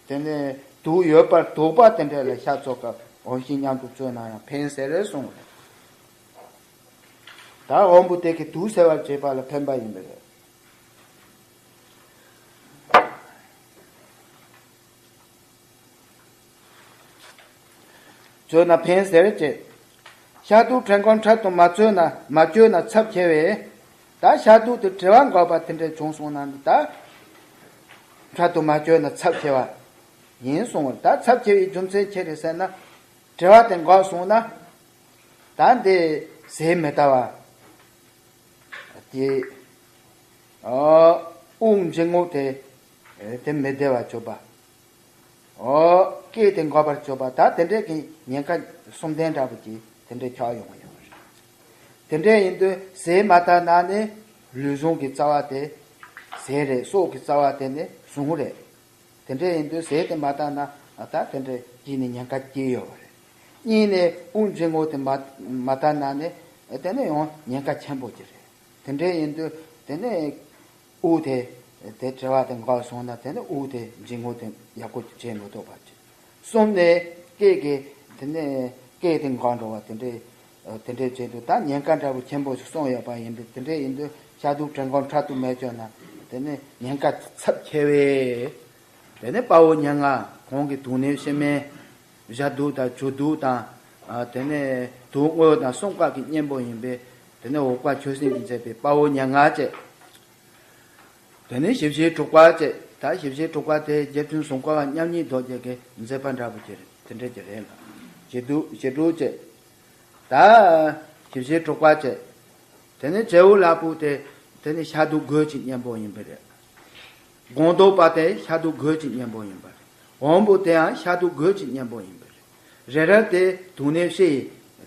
དེ་ནས་དུག་ཡོད་པར་རྟོགས་པ་དེ་འདྲས་ལ་ཤ་བཙོ་སྐབས་དབང་ཤེས་མཉམ་དུ་བཙོས་ན་ཡང་ཕན་ཟེར་རེ་གསུངས་རེད། ད་དབང་པོ་དེ་གི་དུག་སེལ་བར་བྱེད་པ་ལ་ཕན་པ་ཡིན་པ་རེད། བཙོས་ན་ཕན་ཟེར་བྱས། ཤ་དུག་བྲེ་སྒོང་འཕྲལ་དུ་མ་བཙོས་ན་མ་བཅོས་ན་ཚབས་ཆེ་བས། ད་ཤ་དུག་དེ་བྲེ་བ་འགོག་པ་དེ་འདྲ་བྱུང་སོང་ན་ད་འཕྲལ་དུ་མ་བཅོས་ན་ཚབས་ཆེ་བ་ཡིན་གསུངས་པ་ད་ཚབས་ཆེ་བའི་རྒྱུ་མཚན་ཅི་རེད་ཟེར་ན། བྲེ་བ་དེ་འགོག་སོང་ན་ད་འདི་ཟས་མི་ལྟ་བ་དེ་ཨ་དབུགས་འབྱིན་རྔུབ་དེ་དེ་མི་བདེ་བ་བྱུང་པ། ཨོ། སྐད་དེ་འགོག་པར་གྱུར་པ་ད་དེ་འདྲས་ཀྱི་ཉེན་ཁ་གསུམ་ལྡན་འདྲ་པོ་ཅིག་དེ་འདྲས་ཆགས་ཡོང་གི་ཡོད་རེད། དེ་འདྲས་ཡིན་དུས་ཟས་མ་བཏང་ན་ནི་ལུས་ཟུངས་ཀྱི་རྩ་བ་དེ་ཟས་རེད། སྲོག་གི་རྩ་བ་དེ་ནི་ཟུངས་རེད། དེ་འདྲས་ཡིན་དུས་ཟས་དེ་མ་བཏང་ན་ད་དེ་འདྲས་ཀྱི་ནི་ཉེན་ཁ་སྐྱེ་ཡོད་རེད། གཉིས་ནས་དབུགས་འབྱིན་རྔུབ་དེ་མ་མ་བཏང་ན་ནི་དེ་ནི་ཡང་ཉེན་ཁ་ཆེན་པོ་ཅིག་རེད། དེ་འདྲས་ཡིན་དུས་དེ་ནི། དབུགས་དེ་དེ་བྲེ་བ་དེ་འགག་སོང་ན་དེ་ནི་དབུགས་དེ་འབྱིན་རྔུབ་དེ་ཡག་པོ་བྱེད་མི་ཐུབ་པ་བྱེད། གསུམ་ནས་སྐད་ཀྱི་དེ་ནི་སྐད་དེ་འགག་འགྲོ་བ་དེ་འདྲའི་དེ་འདྲའི་བྱེད་དུས་ད་ཉེན་ཁ་འདྲ་པོ་ཆེན་པོ་ཞིག་སོང་ཡོད་པ་ཡིན་པས་དེ་འདྲ་ཡིན་དུས་ཤ་དུག་བྲེ་སྒོང་འཕྲལ་དུ་མེད་བཅོས་ན་དེ་ནི་ཉེན་ཁ་ཚབས་ཆེ་བས། དེ་ནི་དཔའ་བོ་ཉེར་ལྔ་གོང་གི་དུག་ནད་ཕྱི་མའི་བྱ་དུག་དང་བྱུ་དུག་དང་དེ་ནི་དུག་དངོས་དང་གསུམ་ཀ་གི་གཉེན་པོ་ཡིན་པས་དེ་ནི་འོག་པ་ཆོས་སེང་གིས་མཛད་པའི་དཔའ་བོ་ཉེར་ལྔ་བཅས། དེ་ནས་ཞི་བྱེད་དྲུག་པ་བཅས། ད་ཞི་བྱེད་དྲུག་པ་དེ་རྗེ་བཙུན་སྲུང་འཁོར་བ་མཉམ་ཉིད་རྡོ་རྗེ་གིས་མཛད་པ་འདྲ་པོ་ཅིག་རེད། དེ་འདྲ་ཅིག་རེད་ལ། ཞི་དུག་ཞི་དྲུག་བཅས། ད་ཞི་བྱེད་དྲུག་པ་བཅས། དེ་ནས་བྱེའུ་ལ་ཕུག་དེ་དེ་ནས་ཤ་དུག་རྒོད་ཀྱི་གཉེན་པོ་ཡིན་པ་རེད། སྒོང་རྡོག་པ་དེ་ཤ་དུག་རྒོད་ཀྱི་གཉེན་པོ་ཡིན་པ་རེད། དབང་པོ་དེའང་ཤ་དུག་རྒོད་ཀྱི་གཉེན་པོ་ཡིན་པ་རེད། རེ་རལ་དེ་དུག་ནད་ཕྱི་ཡི་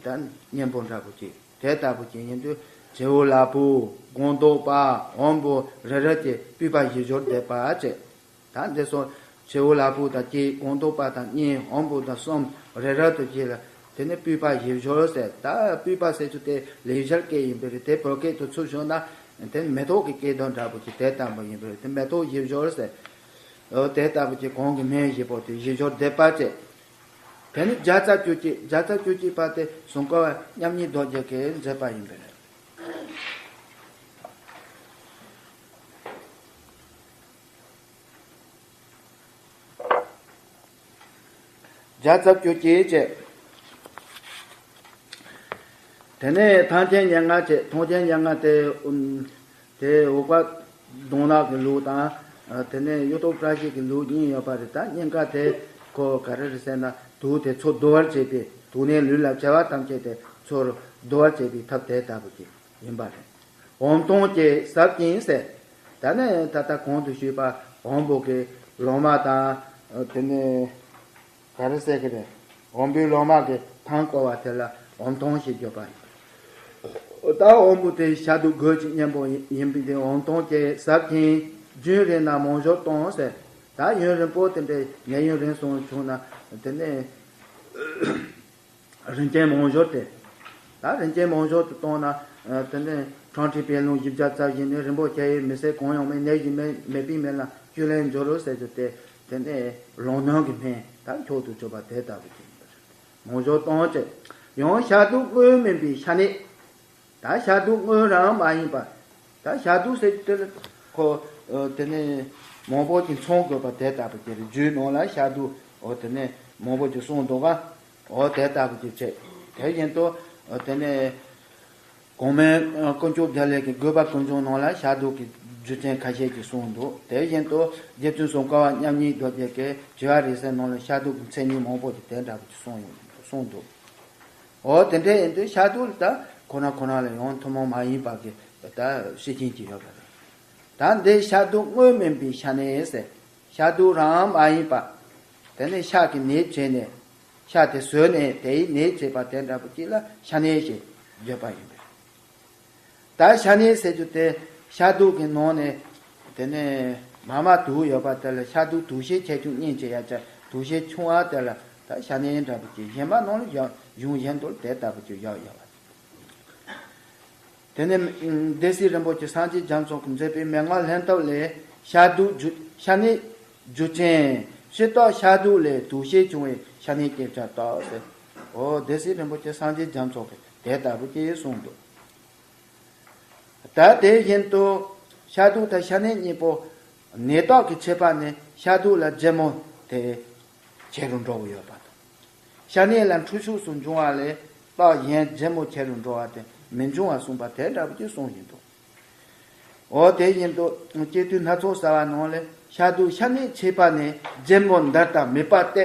ད་གཉེན་པོ་འདྲ་པོ་ཅིག་དེ་ལྟ་བུ་ཅིག་ཡིན་དུས་བྱེའུ་ལ་ཕུག་སྒོང་རྡོག་པ་དབང་པོ་རེ་རལ་གྱི་སྤུས་པ་བཞི་སྦྱོར་བསྡེབས་པ་བཅས། ད་འདི་སོགས་བྱེའུ་ལ་ཕུག་དང་གཅིག་སྒོང་རྡོག་པ་དང་གཉིས་དབང་པོ་དང་གསུམ་རེ་རལ་དུ་བཅས་ལ་དེ་ནི་སྤུས་པ་བཞི་སྦྱོར་ཟེར། ད་སྤུས་པ་ཟེར་རྒྱུ་དེ་ལེགས་སྦྱར་སྐད་ཡིན་པས་དེ་བོད་སྐད་དུ་ཚུར་ཞུས་ན་དེ་ནི་མེ་ཏོག་གི་སྐད་དོད་འདྲ་པོ་ཅིག་དེ་ལྟ་བུ་ཡིན་པས་དེ་མེ་ཏོག་བཞི་སྦྱོར་ཟེར། འོ་དེ་ལྟ་བུ་ཅིག་གོང་གི་མིང་བཞི་པོ་དེ་བཞི་སྦྱོར་བསྡེབས་པ་བཅས། དེ་ནི་བརྒྱ་རྩ་བཅུ་གཅིག་བརྒྱ་རྩ་བཅུ་གཅིག་པ་དེ་སྲུང་འཁོར་བ་མཉམ་ཉིད་རྡོ་རྗེ་གིས་མཛད་པ་ཡིན་པས། བརྒྱ་རྩ་བཅུ་གཅིག་བཅས། དེ་ནས་ཐང་ཆེན་ཉེར་ལྔ་བཅས། ཐང་ཆེན་ཉེར་ལྔ་དེ་ཨུམ། དེ་འོག་པ་གདོང་ལ་གི་ལུགས་དང་། དེ་ནས་གཡུ་ཐོག་བཀྲ་ཤིས་ཀྱི་ལུགས་གཉིས་ཡོད་པ་རེད། ད་གཉིས་ཀ་དེ་ཁོ་ག་རེ་རེད་ཟེར་ན་དུག་དེ་ཚུར་བསྡུ་བར་བྱེད་པའི་དུག་ནད་ལུས་ལ་བྱ་བ་ཐམས་ཅད་དེ་ཚུར་བསྡུ་བར་བྱེད་པའི་ཐབས་དེ་ལྟ་བུ་ཅིག་ཡིན་པ་རེད། འོམ་ཐང་གི་ཟབ་ཅིང་ཟེར། ད་ནི་ད་ལྟ་གོང་དུ་ཞུས་པ་དབང་པོ་གི་ལོ་མ་དང་དེ་ནས་ག་རེ་ཟེར་གི་རེད། འོམ་བུའི་ལོ་མ་གི་ཐང་བསྐོར་བ་དེ་ལ་འོམ་ཐང་ཞེས་བརྗོད་པ་ཡིན། ད་འོམ་བུ་དེ་ཤ་དུག་རྒོད་ཀྱི་གཉེན་པོ་ཡིན་པས་དེ་འོམ་ཐང་གི་ཟབ་ཅིང་རྒྱུན་རིང་ན་མང་སྦྱོར་གཏོང་ཟེར། ད་ཡུན་རིང་པོ་དེ་འདྲའི་ནད་ཡུན་རིང་སོང་བྱུང་ན་དེ་ནས། རིན་ཆེན་མང་སྦྱོར་ཏེ། ད་རིན་ཆེན་མང་སྦྱོར་དུ་བཏང་ན། དེ་ནས་ཁྲང་ཁྲི་པའི་ལུང་བཞི་བརྒྱ་རྩ་བཞི་ནས་རིན་པོ་ཆེ་ཡི་མི་ཟད་གང་ཡང་མེད། ནད་ཀྱི་མེ་མེད་པའི་མེ་ལ་བཅུད་ལེན་སྦྱོར་རོ་ཟེར་རྒྱུ་དེ་དེ་ནས་ལོང་སྣང་གི་སྨན་ད་མཆོག་ཏུ་གྱུར་པ་དེ་ལྟ་བུ་ཅིག་ཡིན་པ་རེད། མང་ཤོས་གཏོང་བྱེད། ཡང་ཤ་དུག་དངོས་མིན་པའི་ཤ་གནད། ད་ཤ་དུག་དངོས་རང་མ་ཡིན་པ། ད་ཤ་དུག་ཟེར་དུས་དེ་ལ་ཁོ་དེ་ནས་མང་པོ་ཅིག་ཚང་དགོས་པ་དེ་ལྟ་བུ་ཅིག་རེད། རྒྱུད་ནང་ལ་ཤ་དུག་འོ་དེ་ནས་མང་པོ་ཅིག་གསུངས་འདུག་ག་འོ་དེ་ལྟ་བུ་ཅིག་བྱེད། དེ་བཞིན་དུ་དེ་ནས་གོང་མའི་དཀོན་མཆོག་བདེ་ལེགས་ཀྱི་དགོས་པ་ཀུན་འབྱུང་ནང་ལ་ཤ་དུག་གི་རྒྱུ་མཚན་ཁ་ཤས་ཅིག་གསུངས་འདུག་དེ་བཞིན་དུ་རྗེ་བཙུན་སུམ་མཁའ་པ་མཉམ་ཉིད་རྡོ་རྗེ་གིས་དྲི་བ་རེ་ཟུང་ནང་ལ་ཤ་དུག་གི་མཚན་ཉིད་མང་པོ་ཅིག་དེ་འདྲ་བུ་ཅིག་གསུངས་ཡོད་གསུངས་འདུག་འོ་དེ་འདྲ་ཡིན་དུས་ཤ་དུག་ལ་ད་ཁོ་ན་ཁོ་ན་ལ་ཡང་ཐུན་མོང་མ་ཡིན་པ་གི་ད་ཤེས་མཁན་ཅིག་ཡོད་པ་རེད། ད་འདི་ཤ་དུག་དངོས་མིན་པའི་ཤ་གནད་ཟེར། ཤ་དུག་རང་མ་ཡིན་པ། དེ་ནས་ཤ་གི་ནད་བྱས་ནས་ཤ་དེ་ཟོས་ནས་དེའི་ནད་བྱས་པ་དེ་འདྲ་པོ་ཅིག་ལ་ཤ་གནད་ཞེས་བརྗོད་པ་ཡིན་པས། ད་ཤ་གནད་ཟེར་རྒྱུ་དེ་ཤ་དུག་གི་ནང་ནས་དེ་ནས་མ་མ་དུག་ཡོད་པ་དེ་ལ་ཤ་དུག་དུག་ཤའི་ཁྱད་ཆོས་གཉིས་ཅིག་ཡོད་ཅིང་དུག་ཤའི་ཆུང་བ་དེ་ལ་ད་ཤ་གནད་འདྲ་པོ་ཅིག་གཞན་པ་ནང་ལ་ཡང་གཞུང་གཞན་དུ་དེ་ལྟ་བུ་ཅིག་ཡོད་ཡོད་པ། དེ་ནས་སྡེ་སྲིད་རིན་པོ་ཆེ་སངས་རྒྱས་རྒྱ་མཚོ་གིས་མཛད་པའི་མན་ངག་ལྷན་ཐབས་ལས་ཤ་དུག་རྒྱུ་ཤ་གནད་རྒྱུ་ཅན། སྤྱིར་བཏང་ཤ་དུག་ལས་དུག་ཤས་བྱུང་བའི་ཤ་གནད་སྐྱེ་བྱ་རྟགས་ཟེར། འོ་སྡེ་སྲིད་རིན་པོ་ཆེ་སངས་རྒྱས་རྒྱ་མཚོ་གིས་དེ་ལྟ་བུ་ཅིག་གསུངས་འདུག་ད་དེ་བཞིན་དུ་ཤ་དུག་དང་ཤ་གནད་གཉིས་པོ་ནད་རྟགས་ཀྱི་ཁྱད་པར་ནི་ཤ་དུག་ལ་རྒྱལ་མོ་དེ་ཆེ་རུ་འགྲོ་བ་ཡོད་པ་དང་། ཤ་གནད་ལ་འཁྲུ་ཤུགས་སུ་འབྱུང་བ་ལས་རྟགས་གཞན་རྒྱལ་མོ་ཆེ་རུ་འགྲོ་བ་དེ་མི་འབྱུང་བར་གསུངས་པ་དེ་འདྲ་བོ་ཅིག་གསུངས་བཞིན་དུ། འོ་དེ་བཞིན་དུ་སྐྱེ་དུས་སྣ་ཚོགས་གསལ་བ་ནང་ལས་ཤ་དུག་ཤ་གནད་ཁྱད་པར་ནི་རྒྱལ་མོ་འདར་དང་མིད་པ་སྟེ།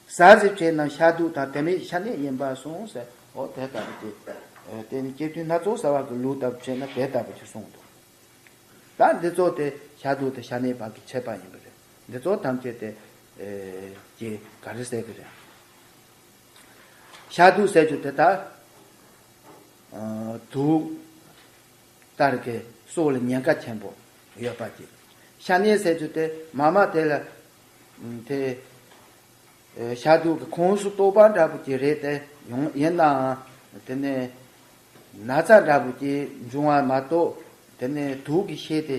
ཟ་ཟིག་བྱས་ན་ཤ་དུག་དང་དེ་མེད་ཤ་གནད་ཡིན་པར་གསུངས་ཟེར། འོ་དེ་ལྟ་བུ་སྟེ། དེ་ནི་སྐྱེ་དུས་སྣ་ཚོགས་གསལ་བ་གི་ལུགས་ལྟར་བྱས་ན་དེ་ལྟ་བུ་ཅིག་གསུངས་འདུག་ད་འདི་ཚོ་དེ་ཤ་དུག་དང་ཤ་གནད་བར་གྱི་ཁྱད་པར་ཡིན་པ་རེད། འདི་ཚོ་ཐམས་ཅད་དེ་ཀྱི་ག་རེ་ཟེར་གི་རེད། ཤ་དུག་ཟེར་རྒྱུ་དེ་ད་དུག་ལྟར་གྱི་སྲོག་ལ་ཉེན་ཁ་ཆེན་པོ་ཡོད་པ་ཅིག་ཤ་གནད་ཟེར་རྒྱུ་དེ་མ་མ་དེ་ལ་དེ། ཤ་དུག་གི་ཁོངས་སུ་གཏོགས་པ་འདྲ་པོ་ཅིག་རེད་དེ། ཡང་ཡིན་ནའང་དེ་ནས་ན་ཚ་འདྲ་པོ་ཅིག་འབྱུང་བ་མ་གཏོགས། དེ་ནས་དུག་གི་ཤས་དེ་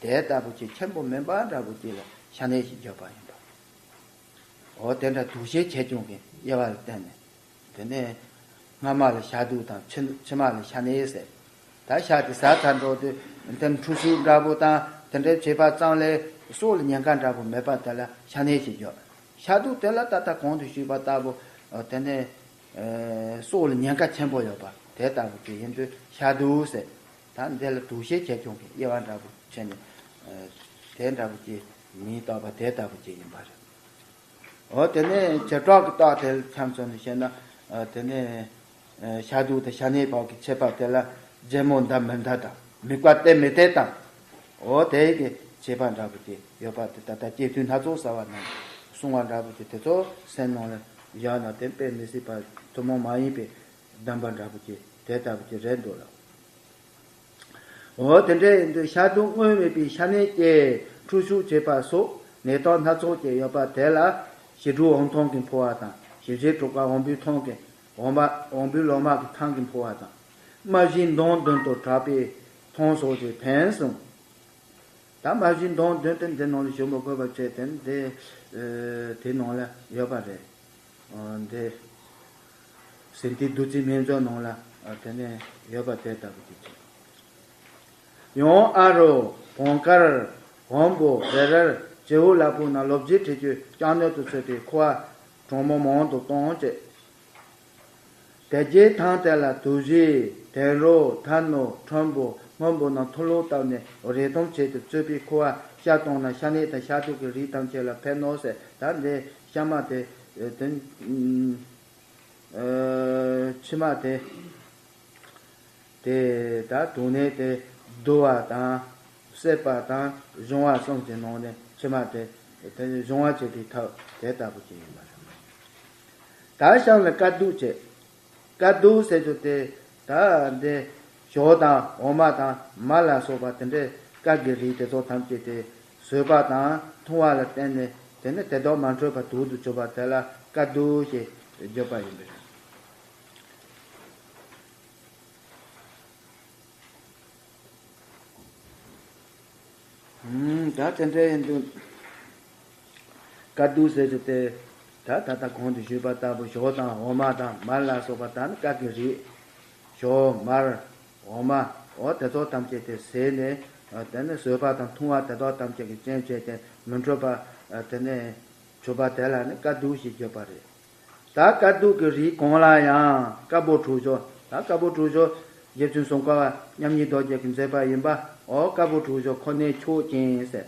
དེ་ལྟ་བུ་ཅིག་ཆེན་པོ་མིན་པ་འདྲ་པོ་ཅིག་ལ་ཤ་གནད་ཞེས་བརྗོད་པ་ཡིན་པ། འོ་དེ་འདྲ་དུག་ཤས་ཆེ་ཆུང་གི་དབྱེ་བ་ལ་བརྟེན་ནས། དེ་ནས་སྔ་མ་ལ་ཤ་དུག་དང་ཕྱི་ཕྱི་མ་ལ་ཤ་གནད་ཟེར། ད་ཤ་དེ་ཟ་ཚར་འགྲོ་དུས་དེ་འཁྲུ་ཤུགས་འདྲ་པོ་དང་དེ་འདྲའི་བྱེད་པ་ཙམ་ལས་སྲོག་ལ་ཉེན་ཁ་འདྲ་པོ་མེད་པ་དེ་ལ་ཤ་གནད་ཞེས་བརྗོད། ཤ་དུག་དེ་ལ་ད་ལྟ་གོང་དུ་ཞུས་པ་ལྟ་བུ་དེ་ནས་སྲོག་ལ་ཉེན་ཁ་ཆེན་པོ་ཡོད་པ་དེ་ལྟ་བུ་ཅིག་ཡིན་དུས་ཤ་དུག་ཟེར། ད་འདི་ལ་དུག་ཤས་ཆེ་ཆུང་གི་དབྱེ་བ་འདྲ་པོ་བྱས་ནས་དེ་འདྲ་པོ་ཅིག་མིང་བཏགས་པ་དེ་ལྟ་བུ་ཅིག་ཡིན་པ་རེད། འོ་དེ་ནས་བྱེ་བྲག་གི་རྟགས་དེ་ལ་ཁྱད་མཚར་ནས་བཤད་ན། དེ་ནས་ཤ་དུག་དང་ཤ་གནད་བར་གྱི་ཁྱད་པར་དེ་ལ་རྒྱལ་མོ་འདར་མི་འདར་དང་མིད་པ་སྟེ་མི་སྟེ་དང་། འོ་དེ་གི་ཁྱད་པར་འདྲ་པོ་དེ་ཡོད་པ་དེ་ད་ལྟ་སྐྱེ་དུས་སྣ་ཚོགས་གསལ་བ་ནང་གསུངས་པ་འདྲ་པོ་དེ་དེ་ཚོ་སེམས་ནང་ལ་བཞག་ན་དེ་དཔེ་མི་སྲིད་པ་ཐུན་མོང་མ་ཡིན་པའི་གདམས་པ་འདྲ་པོ་དེ་དེ་ལྟ་བུ་ཅིག་རེད་འདུག་ལ། འོ་དེ་འདྲ་ཡིན་དུས་ཤ་དུག་དངོས་མེད་པའི་ཤ་གནད་ཀྱིས་འཁྲུ་ཤུགས་བྱེད་པ་སོགས་ནད་རྟགས་སྣ་ཚོགས་ཀྱི་ཡོད་པ་དེ་ལ་ཞི་ཁྲོ་འོམ་ཐང་གིས་འཕོ་བ་དང་ཞི་བྱེད་གྲོགས་པ་འོམ་བུའི་ཐང་གིས་འོམ་པ་འོམ་བུའི་ལོ་མ་གི་ཐང་གིས་འཕོ་བ་དང་རྨ་བྱའི་མདངས་བདུན་དུ་གྲགས་པའི་ཐང་སོགས་ཀྱིས་ཕན་གསུངས། ད་རྨ་བྱའི་མདངས་བདུན་དེ་འདི་ནང་ལ་ཞུ་མི་དགོས་པ་བྱས་ཏེ་འདི་དེ་ནང་ལ་ཡོད་པ་རེད། འདི་ཟིན་ཏིའི་བདུད་རྩིའི་སྨན་མཛོད་ནང་ལ་དེ་ནས་ཡོད་པ་དེ་ལྟ་བུ་ཅིག་བྱས། ཡང་ཨ་རོ་བོང་དཀར་འོམ་བུ་རེ་རལ་བྱེའུ་ལ་སོགས་ན་ལོ་བརྒྱའི་འཕྲུལ་གྱི་ལྕགས་སྣོད་དུ་ཚོས་པའི་ཁུ་བ་གྲང་མོ་མང་དུ་གཏོང་བྱེད། དེ་རྗེས་ཐང་དེ་ལ་དུག་ཞི་དན་རོ་ཐ་ནོ་ཁྲོན་པོ་སྔོན་པོ་རྣམས་ཐུ་ལོག་བཏབ་ནས་རེ་དོམ་བྱེད་དུ་བཙོས་པའི་ཁུ་བ་ཤ་བཏུང་ན་ཤ་གནད་དང་ཤ་དུག་གི་རིགས་ཐམས་ཅད་ལ་ཕན་ནོ་ཟེར། ད་འདི་ཤ་མ་དེ་དེ་ཕྱི་མ་དེ་དེ་ད་དུག་ནད་དེ་བསྡུ་བ་དང་བསད་པ་དང་སྦྱོང་བ་གསུམ་གྱི་ནང་ནས་ཕྱི་མ་དེ་དེ་སྦྱོང་བ་བྱེད་པའི་ཐབས་དེ་ལྟ་བུ་ཅིག་ཡིན་པ་རེད། ད་གཤམ་ལ་དཀའ་སྡུག་བྱེད། དཀའ་སྡུག་ཟེར་རྒྱུ་དེ་ད་འདི་ཞོ་དང་འོ་མ་དང་མར་ལ་སོགས་པ་དེ་འདྲའི་དཀར་གྱི་རིགས་དེ་ཚོ་ཐམས་ཅད་དེ་ཟོས་པ་དང་འཐུང་བ་ལ་བརྟེན་ནས་དེ་ནི་དེ་དག་མ་འཕྲོད་པར་དུག་ཏུ་གྱུར་པ་དེ་ལ་དཀའ་སྡུག་ཞེས་བརྗོད་པ་ཡིན་པས། ད་དེ་འདྲ་ཡིན་དུས་དཀའ་སྡུག་ཟེར་རྒྱུ་དེ་ ད་ད་ལྟ་གོང་དུ་ཞུས་པ་ལྟ་བུ་ཞོ་དང་འོ་མ་དང་མར་ལ་སོགས་པ་ད་ནི་སྐབས་ཀྱི་རིགས། ཞོ་མར་འོ་མ། འོ་དེ་ཚོ་ཐམས་ཅད་དེ་ཟས་ནས་དེ་ནི་ཟོས་པ་དང་འཐུང་བ་དེ་དག་ཐམས་ཅད་ཀྱི་རྐྱེན་བྱས་ཏེ་མི་འཕྲོད་པ་དེ་ནི་གྱུར་པ་དེ་ལ་ནི་དཀའ་སྡུག་ཞེས་བརྗོད་པ་རེད། ད་དཀའ་སྡུག་གི་རིགས་གང་ལ་ཡང་དཀར་པོ་གྲུ་བཞོ། ད་དཀར་པོ་གྲུ་བཞོ་རྗེ་བཙུན་སྲུང་འཁོར་བ་མཉམ་ཉིད་རྡོ་རྗེ་གིས་མཛད་པ་ཡིན་པ། འོ་དཀར་པོ་གྲུ་བཞོ་ཁོ་ནའི་མཆོག་ཅན་ཟེར།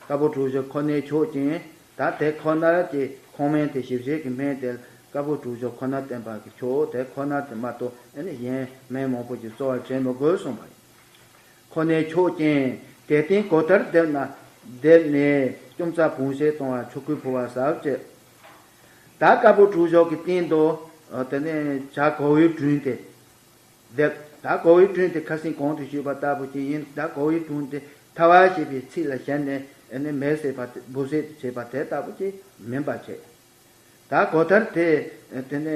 དཀར་པོ་གྲུ་བཞོ་ཁོ་ནའི་མཆོག་ཅན། ད་དེ་ཁོ་ནར་གྱི་ཁོང་སྨན་དེ་ཞིབ་བཤེར་གྱི་སྨན་དེ་དཀར་པོ་གྲུ་བཞོ་ཁོ་ན་བསྟེན་པ་གི་མཆོག་དེ་ཁོ་ན་དེ་མ་གཏོགས་ཨ་ནི་གཞན་སྨན་མང་པོ་ཞིག་གསོལ་བ་བྱེད་མི་དགོས་གསུངས་པ་ཡིན། ཁོ་ནའི་མཆོག་ཅན། དེ་སྟེང་གོ་ཐར་བསྡེབས་ན་བསྡེབས་ནས་ཅུང་ཙམ་བུང་ཤས་གཏོང་བ་ཆོ་གའི་ཕོར་བ་ཟབ་ཅེས། ད་དཀར་པོ་གྲུ་བཞོ་གི་སྟེང་དུ་དེ་ནས་བྱ་གོ་བའི་དྲུང་དེ་བསྡེབས། ད་གོ་བའི་དྲུང་དེ་ཁ་སང་གོང་དུ་ཞུས་པ་ལྟ་བུ་ཅིག་ཡིན། ད་གོ་བའི་དྲུང་དེ་ཐལ་བ་ཞེས་པའི་ཚིག་ལ་ཞེན་ནས་ཨ་ནི་མེ་བསད་པ་དེ་འབུ་བསད་དུ་བྱེད་པ་དེ་ལྟ་བུ་ཅིག་མིན་པ་བྱས། ད་གོ་ཐར་དེ་དེ་ནས་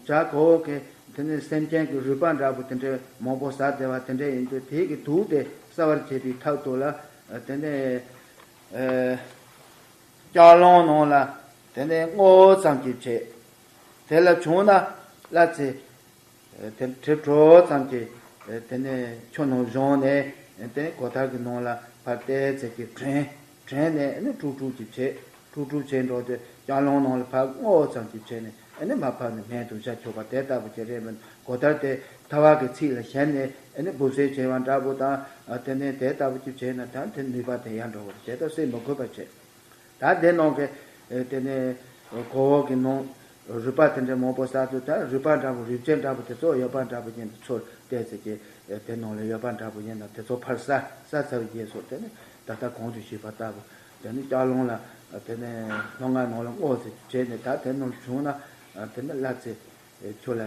བྱ་གོ་བ་གི་དེ་ནས་སེམས་ཅན་གྱི་རུས་པ་འདྲ་པོ་དེ་འདྲའི་མང་པོ་ཟ་བདེ་བ་དེ་འདྲ་ཡིན་དུས་དེ་གི་དུག་དེ་གསལ་བར་བྱེད་པའི་ཐབས་ཐོག་ལ་དེ་ནས་ལྕགས་སླང་ནང་ལ་དེ་ནས་རྔོ་ཙམ་གྱིས་བྱས། དེ་ལ་བྱུང་ན་སླ་ཚེ་དེ་དྲིལ་བྲོ་ཙམ་གྱིས་དེ་ནས་ཆུ་ནང་བཞོངས་ནས་དེ་གོ་ཐར་གྱི་ནང་ལ་ཕར་བལྟས་ཚད་ཀྱི་དྲན། དྲན་ནས་ནི་དཀྲུག་དཀྲུག་ཅིག་བྱས། དཀྲུག་དཀྲུག་བྱས་འགྲོ་དུས་ལྕགས་སླང་ནང་ལ་ཕར་རྔོ་ཙམ་ཅིག་བྱས་ནས་ཨ་ནི་མར་ཕབ་ནས་སྨན་དུ་བཞག་ཆོག་པ་དེ་ལྟ་བུ་ཅིག་རེད་མོད། གོ་ཐར་དེ་ཐལ་བ་གི་ཚིག་ལ་ཞེན་ནས་ཨ་ནི་འབུ་བསད་བྱས་པ་འདྲ་པོ་དང་དེ་ནས་དེ་ལྟ་བུ་ཅིག་བྱས་ན་ད་དེ་ནུས་པ་དེ་ཡལ་འགྲོ་བ་རེད། དེ་ལྟར་བསད་མི་དགོས་པ་བྱས། ད་དེ་ནང་གི་དེ་ནས་གོ་བ་གི་ནང་རུས་པ་དེ་འདྲ་མང་པོ་ཟ་དུས་ད་རུས་པ་འདྲ་པོ་རུས་སྦྱེ་འདྲ་པོ་དེ་ཚོ་ཡོད་པ་འདྲ་པོ་ཅན་དུ་ཚུར་བལྟས་ཚེ་ཀྱི་དེ་ནང་ལ་ཡོད་པ་འདྲ་པོ་ཡིན་ན་དེ་ཚོ་ཕར་ཟ། ཟ་ཚར་བའི་རྗེས་སུ་དེ་ནི་ད་ལྟ་གོང་དུ་ཞུས་པ་ལྟ་བུ་དེ་ནི་ལྕགས་སླང་ལ་དེ་ནས་སྣོད་ངན་ནང་ལ་རྔོ་ཟེར་བྱས་ནས་ད་དེ་ནང་བྱུང་ན་དེ་ནི་སླ་ཚེ་ཆུ་ལ་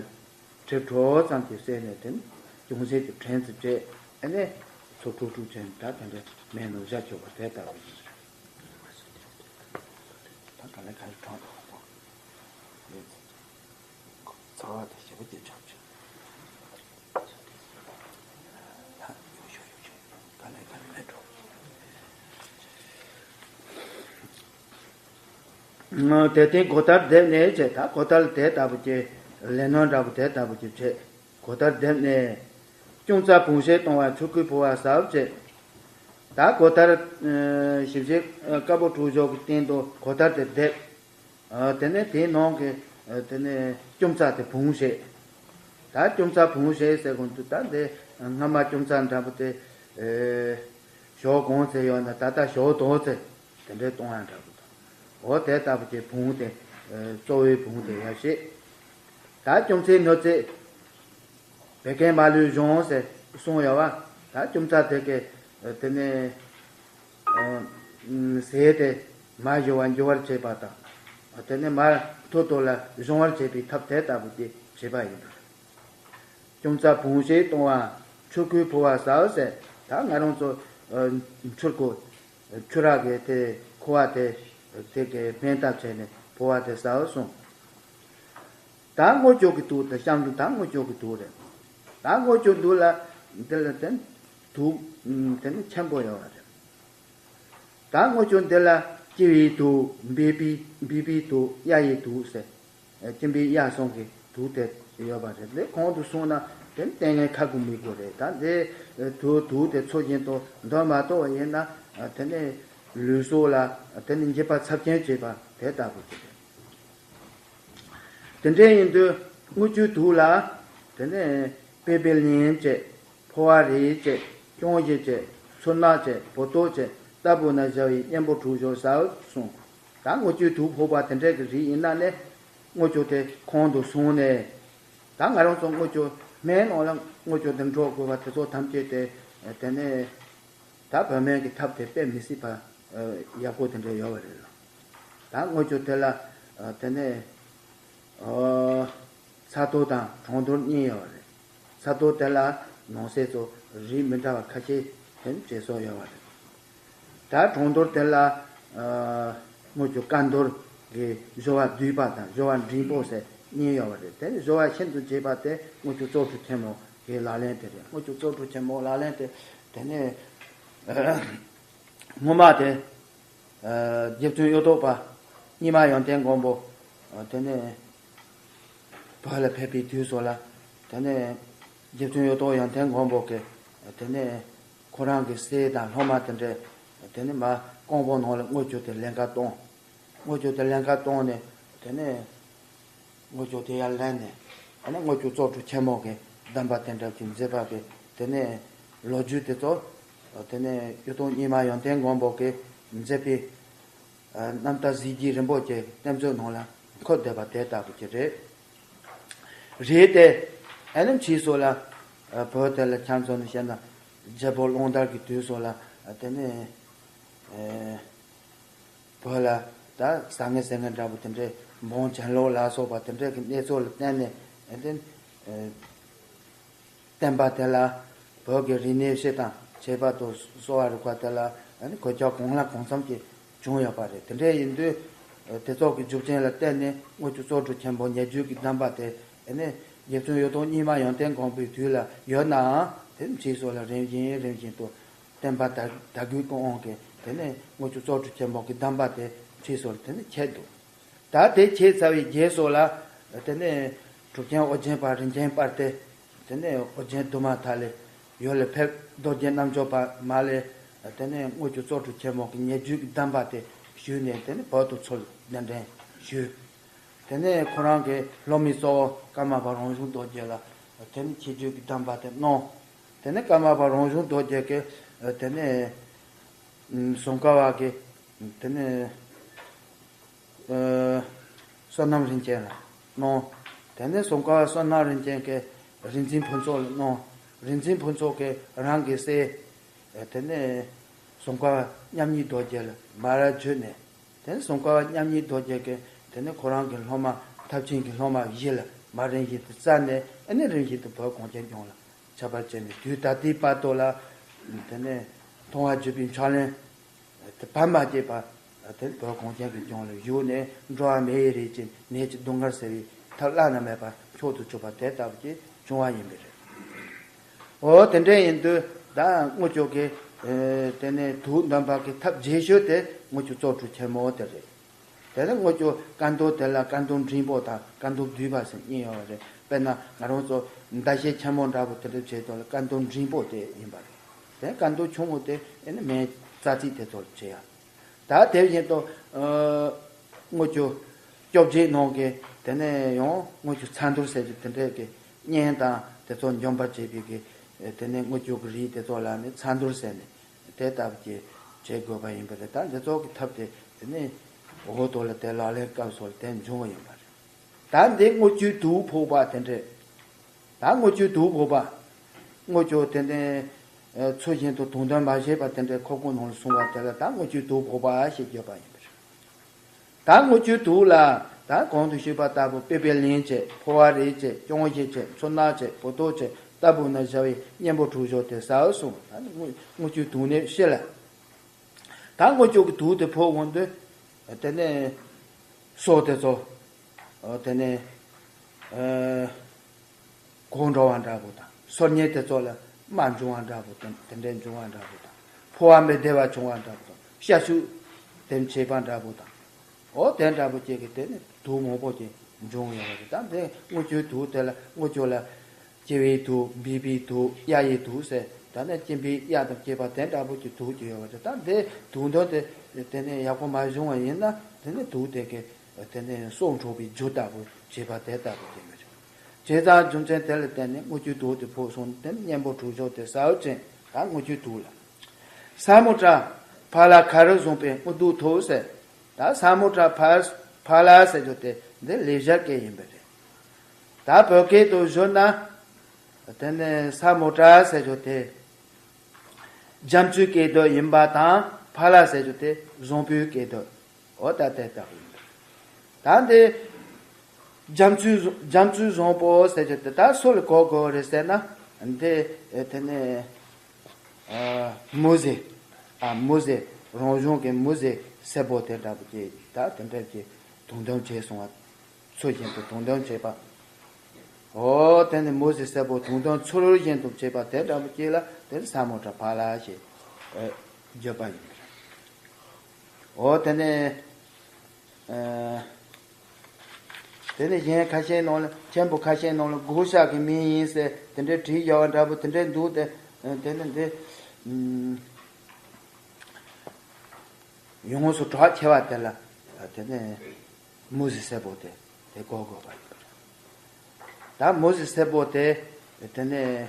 དྲིལ་བྲོ་ཙམ་གྱིས་བསད་ནས་དེ་ནི་ཅུང་ཟད་ཀྱི་དྲན་ཚུལ་བྱས། ཨ་ནི་ཚུར་དཀྲུག་དཀྲུག་བྱས་ནས་ད་དེ་འདྲའི་སྨན་ནང་བཞག་ཆོག་པ་དེ་ལྟ་བུ་ཡིན། ད་ག་ལེ་ག་ལེ་གྲང་འགྲོ་བ་དང་། ཚ་བ་དང་ཞེ་པོ་ཅིག་ཆགས་བྱུང་། ད་ཡོད་ཤོག་ཡོད་ཤོག་ག་ལེ་ག་ལེ་མེད་འགྲོ། དེ་སྟེང་གོ་ཐར་བསྡེབས་ནས་བྱས། ད་གོ་ཐར་དེ་ལྟ་བུ་ཅིག་ལས་སྣོན་འདྲ་པོ་དེ་ལྟ་བུ་ཅིག་བྱས། གོ་ཐར་བསྡེབས་ནས་ཅུང་ཙམ་བུང་ཤས་གཏོང་བ་ཆོ་གའི་ཕོར་བ་ཟབ་བྱས། ད་གོ་ཐར་ཞིབ་བཤེར་དཀར་པོ་གྲུ་བཞོ་གི་སྟེང་དུ་གོ་ཐར་དེ་བསྡེབས། དེ་ནས་དེའི་ནང་གི་དེ་ནས་ཅུང་ཙམ་དེ་བུང་ཤས། ད་ཅུང་ཙམ་བུང་ཤས་ཟེར་གོང་དུ་ད་འདི་སྔ་མ་ཅུང་ཙམ་འདྲ་པོ་དེ་ཞོ་གང་ཚད་ཡོད་ན་ད་ལྟ་ཞོ་དོ་ཚད་དེ་འདྲའི་གཏོང་ཡ་འདྲ་པོ་དང་། འོ་དེ་ལྟ་བུ་ཅིག་བུང་སྟེ་གཙོ་བོའི་བུང་སྟེ་ཡ་བྱས། ད་ཅུང་ཟད་སྣོད་ཚད་བད་ཀན་མ་ལུས་སྦྱོང་ཟེར་གསུངས་ཡོད་པ། ད་ཅུང་ཙམ་དེ་གའི་དེ་ནས་ཟས་དེ་མར་བཞོ་བར་འགྱུར་བར་བྱེད་པ་དང་། དེ་ནས་མར་ཐུར་དུ་ལ་སྦྱོང་བར་བྱེད་པའི་ཐབས་དེ་ལྟ་བུ་དེ་བྱེད་པ་ཡིན། ཅུང་ཙམ་བུང་ཤས་གཏོང་བ་ཆོ་གའི་ཕོར་བ་ཟབ་ཟེར། ད་ང་རང་ཚོ་འཕྲུལ་སྐོར་ཆུ་རགས་ཀྱི་དེ་ཁུ་བ་དེ་དེ་གའི་སྨན་ལྟ་བྱས་ནས་ཕོར་བ་དེ་ཟབ་གསུངས། ད་རྔོ་སྐྱུག་གི་དུག་དེ་གཤམ་དུ་ད་རྔོ་སྐྱུག་གི་དུག་རེད། ད་རྔོ་སྐྱུག་དུག་ལ་འདི་ལ་དེ་དུག་དེ་ནི་ཆེན་པོ་ཡོད་རེད། ད་རྔོ་སྐྱུག་འདི་ལ་སྐྱེ་བའི་དུག་འབུད་པའི་འབུད་པའི་དུག་གཡའ་ཡི་དུག་ཟེར། སྐྱེ་འབུད་གཡའ་གསུམ་གྱི་དུག་དེ་ཡོད་པ་རེད། དེ་གོང་དུ་སོང་ན་དེ་ནི་ལྟས་ངན་ཁ་དགུ་མིག་དགུ་རེད། ད་འདི་དུག་དུག་དེ་ཚུལ་བཞིན་དུ་འདོན་མ་ཐུབ་པ་ཡིན་ན་དེ་ནི་ལུས་སྲོག་ལ་དེ་ནི་འཇིགས་པ་ཚབས་ཆེན་བྱེད་པ་དེ་ལྟ་བུ་ཅིག་རེད། དེ་འདྲ་ཡིན་དུས་རྔོ་སྐྱུག་དུག་ལ་དེ་ནས་པེ་པེ་ལིན་བྱས། ཕོ་བ་རིལ་བྱས། ཅོང་ཞི་བྱས། ཚུར་ནག་བྱས། བོ་ཏོག་བྱས། ལྟ་བུ་ན་བཞག་པའི་གཉེན་པོ་དྲུག་སྦྱོར་ཟབ་གསུངས། ད་རྔོ་སྐྱུག་དུག་ཕོག་པ་དེ་འདྲ་གི་རིགས་ཡིན་ན་ནི་རྔོ་སྐྱུག་དེ་ཁོང་དུ་སོང་ནས། ད་ང་རང་ཚོ་རྔོ་སྐྱུག་སྨན་ནང་ལ་རྔོ་སྐྱུག་དེ་འགྲོ་དགོས་པ་དེ་ཚོ་ཐམས་ཅད་དེ་དེ་ནས། ད་བོད་སྨན་གྱི་ཐབས་དེ་དཔེ་མི་སྲིད་པ་ཡག་པོ་དེ་འདྲ་ཡོད་པ་རེད་ལ། ད་རྔོ་སྐྱུག་དེ་ལ་དེ་ནས་ཚ་ཏོག་དང་གྲང་ཏོག་གཉིས་ཡོད་པ་རེད། ཚ་ཏོག་དེ་ལ་ནང་གསེས་སུ་རིགས་མི་འདྲ་བ་ཁ་ཤས་དེ་ནས་བྱེད་སྲོལ་ཡོད་པ་རེད། ད་གྲང་ཏོག་དེ་ལ་རྔོ་སྐྱུག་དཀར་ཏོག་གི་བཞོ་བ་བསྡུས་པ་དང་བཞོ་བ་འབྲིང་པོ་ཟེར་གཉིས་ཡོད་པ་རེད། དེ་ནས་བཞོ་བ་ཤིན་ཏུ་རྒྱས་པ་དེ་རྔོ་སྐྱུག་གཙོ་བོ་ཆེན་མོ་གི་ལག་ལེན་དེ་རེད། རྔོ་སྐྱུག་གཙོ་བོ་ཆེན་མོ་ལག་ལེན་དེ་དེ་ནས་སྔོན་མ་དེ་རྗེ་བཙུན་གཡུ་ཐོག་པ་རྙིང་མ་ཡོན་ཏན་མགོན་པོ་ དེ་ནས་བོད་ལ་ཕེབས་པའི་དུས་སུ་ལ། དེ་ནས་རྗེ་བཙུན་གཡུ་ཐོག་ཡོན་ཏན་མགོན་པོ་གིས་དེ་ནས་ཁོ་རང་གི་སྲས་དང་སློབ་མ་དེ་འདྲས་དེ་ནས་མར་ཀོང་པོ་ནང་ལ་དངུལ་ཆུ་དེ་ལེན་ག་བཏང་། དངུལ་ཆུ་དེ་ལེན་ག་བཏང་ནས་དེ་ནས་དངུལ་ཆུ་དེ་ཡར་ལེན་ནས། ཨ་ནི་དངུལ་ཆུ་བཙོག་གྲུབ་ཆེན་མོ་གི་གདམས་པ་དེ་འདྲ་གི་མཛད་པ་གི་དེ་ནས་ལོ་རྒྱུས་དེ་ཚོ། དེ་ནས་གཡུ་ཐོག་རྙིང་མ་ཡོན་ཏན་མགོན་པོ་གིས་མཛད་པའི་རྣམ་ཐར་གཟི་བརྗིད་རིན་པོ་ཆེ་བསྟན་བཅོས་ནང་ལ་འཁོད་བསྡད་པ་དེ་ལྟ་བུ་ཅིག་རེད། རེད་དེ། ཨ་ནི་ཕྱིས་སུ་ལ་བོད་དེ་ལ་ཁྱམས་ཚོ་ནས་བཤད་ན་རྒྱལ་པོ་གླང་དར་གྱི་དུས་སུ་ལ་དེ་ནས་བོད་ལ་ད་ཟ་ངེ་ཟ་ངེ་འདྲ་པོ་དེ་འདྲའི་འབངས་གྱེན་ལོག་ལ་སོགས་པ་དེ་འདྲའི་གི་གནས་ཚུལ་ལ་བརྟེན་ནས། ཨེ་དེ་བསྟན་པ་དེ་ལ་བོད་ཀྱི་རིག་གནས་སྤྱི་དང་བྱེད་པ་དང་གསོ་བ་རིག་པ་དེ་ལ་ཨ་ནི་གོད་ཆག་གང་ལ་གང་འཚམ་ཅིག་བྱུང་ཡོད་པ་རེད། དེ་འདྲ་ཡིན་དུས་དེ་ཚོ་གི་རྒྱུ་རྐྱེན་ལ་བརྟེན་ནས་དངུལ་ཆུ་བཙོག་གྲུབ་ཆེན་པོ་ཉེ་བརྒྱུད་ཀྱི་གདམས་པ་དེ་ཨ་ནི་རྗེ་བཙུན་གཡུ་ཐོག་རྙིང་མ་ཡོན་ཏན་མགོན་པོའི་དུས་ལ་ཡོད་ནའང་། དེ་ཕྱིས་སུ་ལ་རིམ་བཞིན་རིམ་བཞིན་དུ་བསྟན་པ་དར་དར་རྒུད་ཀྱི་དབང་གིས་དེ་ནས་དངུལ་ཆུ་བཙོག་གྲུབ་ཆེན་པོ་གི་གདམས་པ་དེ་ཕྱིས་སུ་ལ་དེ་ནས་ཆད་འདུག་ད་དེ་ཆད་ཚར་བའི་རྗེས་སུ་ལ་དེ་ནས་གྲུབ་ཆེན་ཨོ་རྒྱན་པ་རིན་ཆེན་དཔལ་དེ་དེ་ནས་ཨོ་རྒྱན་དུ་མ་ཐ་ལེ་ཡུལ་ལ་ཕེབས། རྡོ་རྗེ་རྣམ་འབྱོར་པ་མ་ལེ་དེ་ནས་དངུལ་ཆུ་བཙོག་གྲུབ་ཆེན་མོ་གི་ཉེ་བརྒྱུད་ཀྱི་གདམས་པ་དེ་ཞུས་ནས་དེ་ནས་བོད་དུ་ཚུར་གདན་འདྲེན་ཞུས། དེ་ནས་ཁོ་རང་གི་སློབ་མའི་གཙོ་བོ་ཀརྨ་པ་རང་བྱུང་རྡོ་རྗེ་ལ་དེ་ནས་ཆེད་བརྗོད་ཀྱི་གདམས་པ་དེ་གནང་། དེ་ནས་ཀརྨ་པ་རང་བྱུང་རྡོ་རྗེ་གིས་དེ་ནས་ཙོང་ཁ་པ་གི་དེ་ནས་ཨ་བསོད་ནམས་རིན་ཆེན་ལ་གནང་། དེ་ནས་ཙོང་ཁ་པ་བསོད་ནམས་རིན་ཆེན་གྱིས་རིག་འཛིན་ཕུན་ཚོགས་ལ་གནང་། རིག་འཛིན་ཕུན་ཚོགས་ཀྱིས་རང་གི་སྲས་དེ་ནས་ཙོང་ཁ་པ་མཉམ་ཉིད་རྡོ་རྗེ་ལ་མར་བརྒྱུད་ནས། དེ་ནས་ཙོང་ཁ་པ་མཉམ་ཉིད་རྡོ་རྗེ་གིས་དེ་ནས་ཁོ་རང་གི་སློབ་མ་ཐབས་ཆེན་གྱི་སློབ་མ་བཞི་ལ་མར་རིམ་བཞིན་དུ་བསྩལ་ནས། ཨ་ནི་རིམ་བཞིན་དུ་བོད་གངས་ཅན་ལྗོངས་ལ་ཁྱབ་པར་བྱས་ནས། དུས་ད་ལྟའི་བར་དུ་ལ་དེ་ནས་མཐོང་བ་བརྒྱུད་པའི་ཕྱག་ལེན་དེ་བར་མ་ཆད་པར་དེ་བོད་གངས་ཅན་གྱི་ལྗོངས་ལ་བཞུགས་ནས། འགྲོ་བ་མི་ཡི་རིགས་ཀྱི་ནད་ཀྱི་སྡུག་བསྔལ་སེལ་བའི་ཐབས་བླ་ན་མེད་པ་མཆོག་ཏུ་གྱུར་པ་དེ་ལྟ་བུ་ཅིག་བྱུང་བ་ཡིན་པས་རེད། འོ་དེ་འདྲ་ཡིན་དུས་ད་དངུལ་ཆུ་གི་ཨེ་དེ་ནས་དུག་འདོན་པ་གི་ཐབས་རྗེས་ཤུལ་དེ་དངུལ་ཆུ་བཙོག་གྲུབ་ཆེན་མོ་དེ་རེད། དེ་ནས་དངུལ་ཆུ་དཀར་འདོན་དེ་ལ་དཀར་འདོན་འབྲིང་པོ་དང་དཀར་འདོན་བསྡུས་པ་ཟེར་གཉིས་ཡོད་པ་རེད། དཔེར་ན་ང་རང་ཚོ་མདའ་ཤེལ་ཆེན་མོ་འདྲ་པོ་དེ་འདྲ་བྱེད་དུས་ལ་དཀར་འདོན་འབྲིང་པོ་དེ་ཡིན་པ་རེད། དེ་དཀར་འདོན་ཆུང་ངུ་དེ་ཨེ་ནི་མེ་རྩ་ཚིག་དེ་ཚོ་བྱེད་ཡ། ད་དེ་བཞིན་དུ་ཨ་དངུལ་ཆུ་བཅོ་བརྒྱད་ནང་གི་དེ་ནས་ཡང་དངུལ་ཆུ་ཚ་འདུར་ཟེར་གྱི་དེ་འདྲས་ཀྱི་གཉེན་དང་དེ་ཚོ་འཇོམས་པར་བྱེད་པའི་གི་དེ་ནས་དངུལ་ཆུ་གི་རིགས་དེ་ཚོ་ལ་ནི་ཚ་འདུར་ཟེར་ནས་དེ་ལྟ་བུ་ཅིག་བྱེད་དགོས་པ་ཡིན་པ་རེད། ད་འདི་ཚོ་གི་ཐབས་དེ་དེ་ནས་འོག་ཏུ་ལ་དེ་ལག་ལེན་སྐབས་སུ་ལ་དེ་འབྱུང་བ་ཡིན་པ་རེད། ད་འདི་དངུལ་ཆུའི་དུག་ཕོག་པ་དེ་འདྲས། ད་དངུལ་ཆུའི་དུག་ཕོག་པ། དངུལ་ཆུ་དེ་ནས་ཚུལ་བཞིན་དུ་དུག་འདོན་མ་བྱས་པ་དེ་འདྲའི་ཁོག་པ་ནང་ལ་སོང་བ་དེ་ལ་ད་དངུལ་ཆུའི་དུག་ཕོག་པ་ཞེས་བརྗོད་པ་ཡིན་པ་རེད། ད་དངུལ་ཆུའི་དུག་ལ་ད་གོང་དུ་ཞུས་པ་ལྟ་བུ་པེ་པེ་ལིན་བྱས། ཕོ་བ་རིགས་བྱས། ཅོང་ཞི་བྱས། མཚོ་ནག་བྱས། བོ་ཏོ་བྱས། ལྟ་བུ་ན་བྱ་བའི་གཉེན་པོ་དྲུག་མཆོག་དེ་ཟ་འོ་གསུངས། ད་དངུལ་དངུལ་ཆུའི་དུག་ནི་ཤི་ལ། ད་དངུལ་ཆུ་གི་དུག་དེ་ཕོག་འོང་དུས་དེ་ནས་སོ་དེ་ཚོ་དེ་ནས་ཨ་གོང་འགྲོ་བ་འདྲ་པོ་དང་། སོ་ཉལ་དེ་ཚོ་ལ་རྨ་འབྱུང་བ་འདྲ་པོ་དང་། དེ་འདྲའི་འབྱུང་བ་འདྲ་པོ་དང་། ཕོ་བ་མི་བདེ་བ་བྱུང་བ་འདྲ་པོ་དང་། ཤ་ཤུགས་དེ་མཆེད་པ་འདྲ་པོ་དང་། འོ་དེ་འདྲ་པོ་ཅིག་གི་དེ་ནས་དུག་མང་པོ་ཅིག་འབྱུང་ཡོང་བ་རེད། ད་དེ་དངུལ་ཆུའི་དུག་དེ་ལ་དངུལ་ཆུ་ལ་སྐྱེ་བའི་དུག། འབུས་པའི་དུག། གཡའ་ཡི་དུག་ཟེར། ད་ནི་སྐྱེ་འབུས་གཡའ་དང་བཅས་པ་དེ་འདྲ་པོ་ཅིག་དུག་ཅིག་ཡོད་པ་རེད། ད་དེ་དུག་འདོན་དེ་དེ་ནས་ཡག་པོ་མ་བྱུང་བ་ཡིན་ན་དེ་ནས་དུག་དེ་གི་དེ་ནས་སྲོག་འཕྲོག་པའི་རྒྱུ་ལྟ་བུ་བྱེད་པ་དེ་ལྟ་བུ་དེ་མི་རེད། བྱས་ཙང་རྒྱུ་མཚན་དེ་ལ་བརྟེན་ནས་དངུལ་ཆུའི་དུག་དེ་ཕོག་སོང་། དེ་ནས་གཉེན་པོ་དྲུག་མཆོག་དེ་ཟ་འོ་ཅན། ད་དངུལ་ཆུའི་དུག་ལ། ས་མུ་ཏྲ་ཕ་ལ་ཁ་རུ་བཟུང་པའི་དངུལ་དུག་ཐོགས་ཟེར། ད་ས་མུ་ཏྲ་ཕ་ཕ་ལ་ཟེར་རྒྱུ་དེ་འདི་ལེགས་སྦྱར་སྐད་ཡིན་པ་རེད། ད་བོད་སྐད་དུ་བསྒྱུར་ན། དེ་ནས་ས་མུ་ཏྲ་ཟེར་རྒྱུ་དེ་རྒྱ་མཚོའི་སྐད་དོད་ཡིན་པ་དང་། ཕ་ལ་ཟེར་རྒྱུ་དེ་བཟང་པོའི་སྐད་དོད། འོ་ད་དེ་ལྟ་བུ་ཡིན། ད་འདི་རྒྱ་མཚོའི་བཟང་རྒྱ་མཚོའི་བཟང་པོ་ཟེར་རྒྱུ་དེ་ད་སུ་ལ་གོ་དགོས་རེད་ཟེར་ན། འདི་དེ་ནས་ཨ་མུ་ཟེ། ཨ་མུ་ཟེ། རང་བྱུང་གི་མུ་ཟེ་སེར་པོ་དེ་འདྲ་པོ་ཅིག་ད་དེ་འདྲ་ཅིག་དུག་འདོན་བྱས་སོང་བ། ཚུལ་བཞིན་དུ་དུག་འདོན་བྱས་པ། འོ་དེ་ནི་མུ་ཟེ་སེར་པོ་དུག་འདོན་ཚུལ་བཞིན་དུ་བྱས་པ་དེ་འདྲ་པོ་ཅིག་ལ་དེ་ནི་ས་མུ་ཏྲ་ཕ་ལ་ཞེས་ཨ་བརྗོད་པ་ཡིན། འོ་དེ་ནས་ཨ་ དེ་ནས་གཞན་ཁ་ཤས་ནང་ལ་མཆན་བུ་ཁ་ཤས་ནང་ལ་གུ་ཤ་གི་མིང་ཡིན་ཟེར་དེ་འདྲའི་བྲིས་ཡོད་པ་འདྲ་པོ་དེ་འདྲའི་འདུག་སྟེ། དེ་ནས་འདི་ཡོངས་སུ་གྲགས་ཆེ་བ་དེ་ལ་དེ་ནས་མུ་ཟི་སེར་པོ་དེ་དེ་གོ་དགོས་པ་ཡིན། ད་མུ་ཟི་སེར་པོ་དེ་དེ་ནས་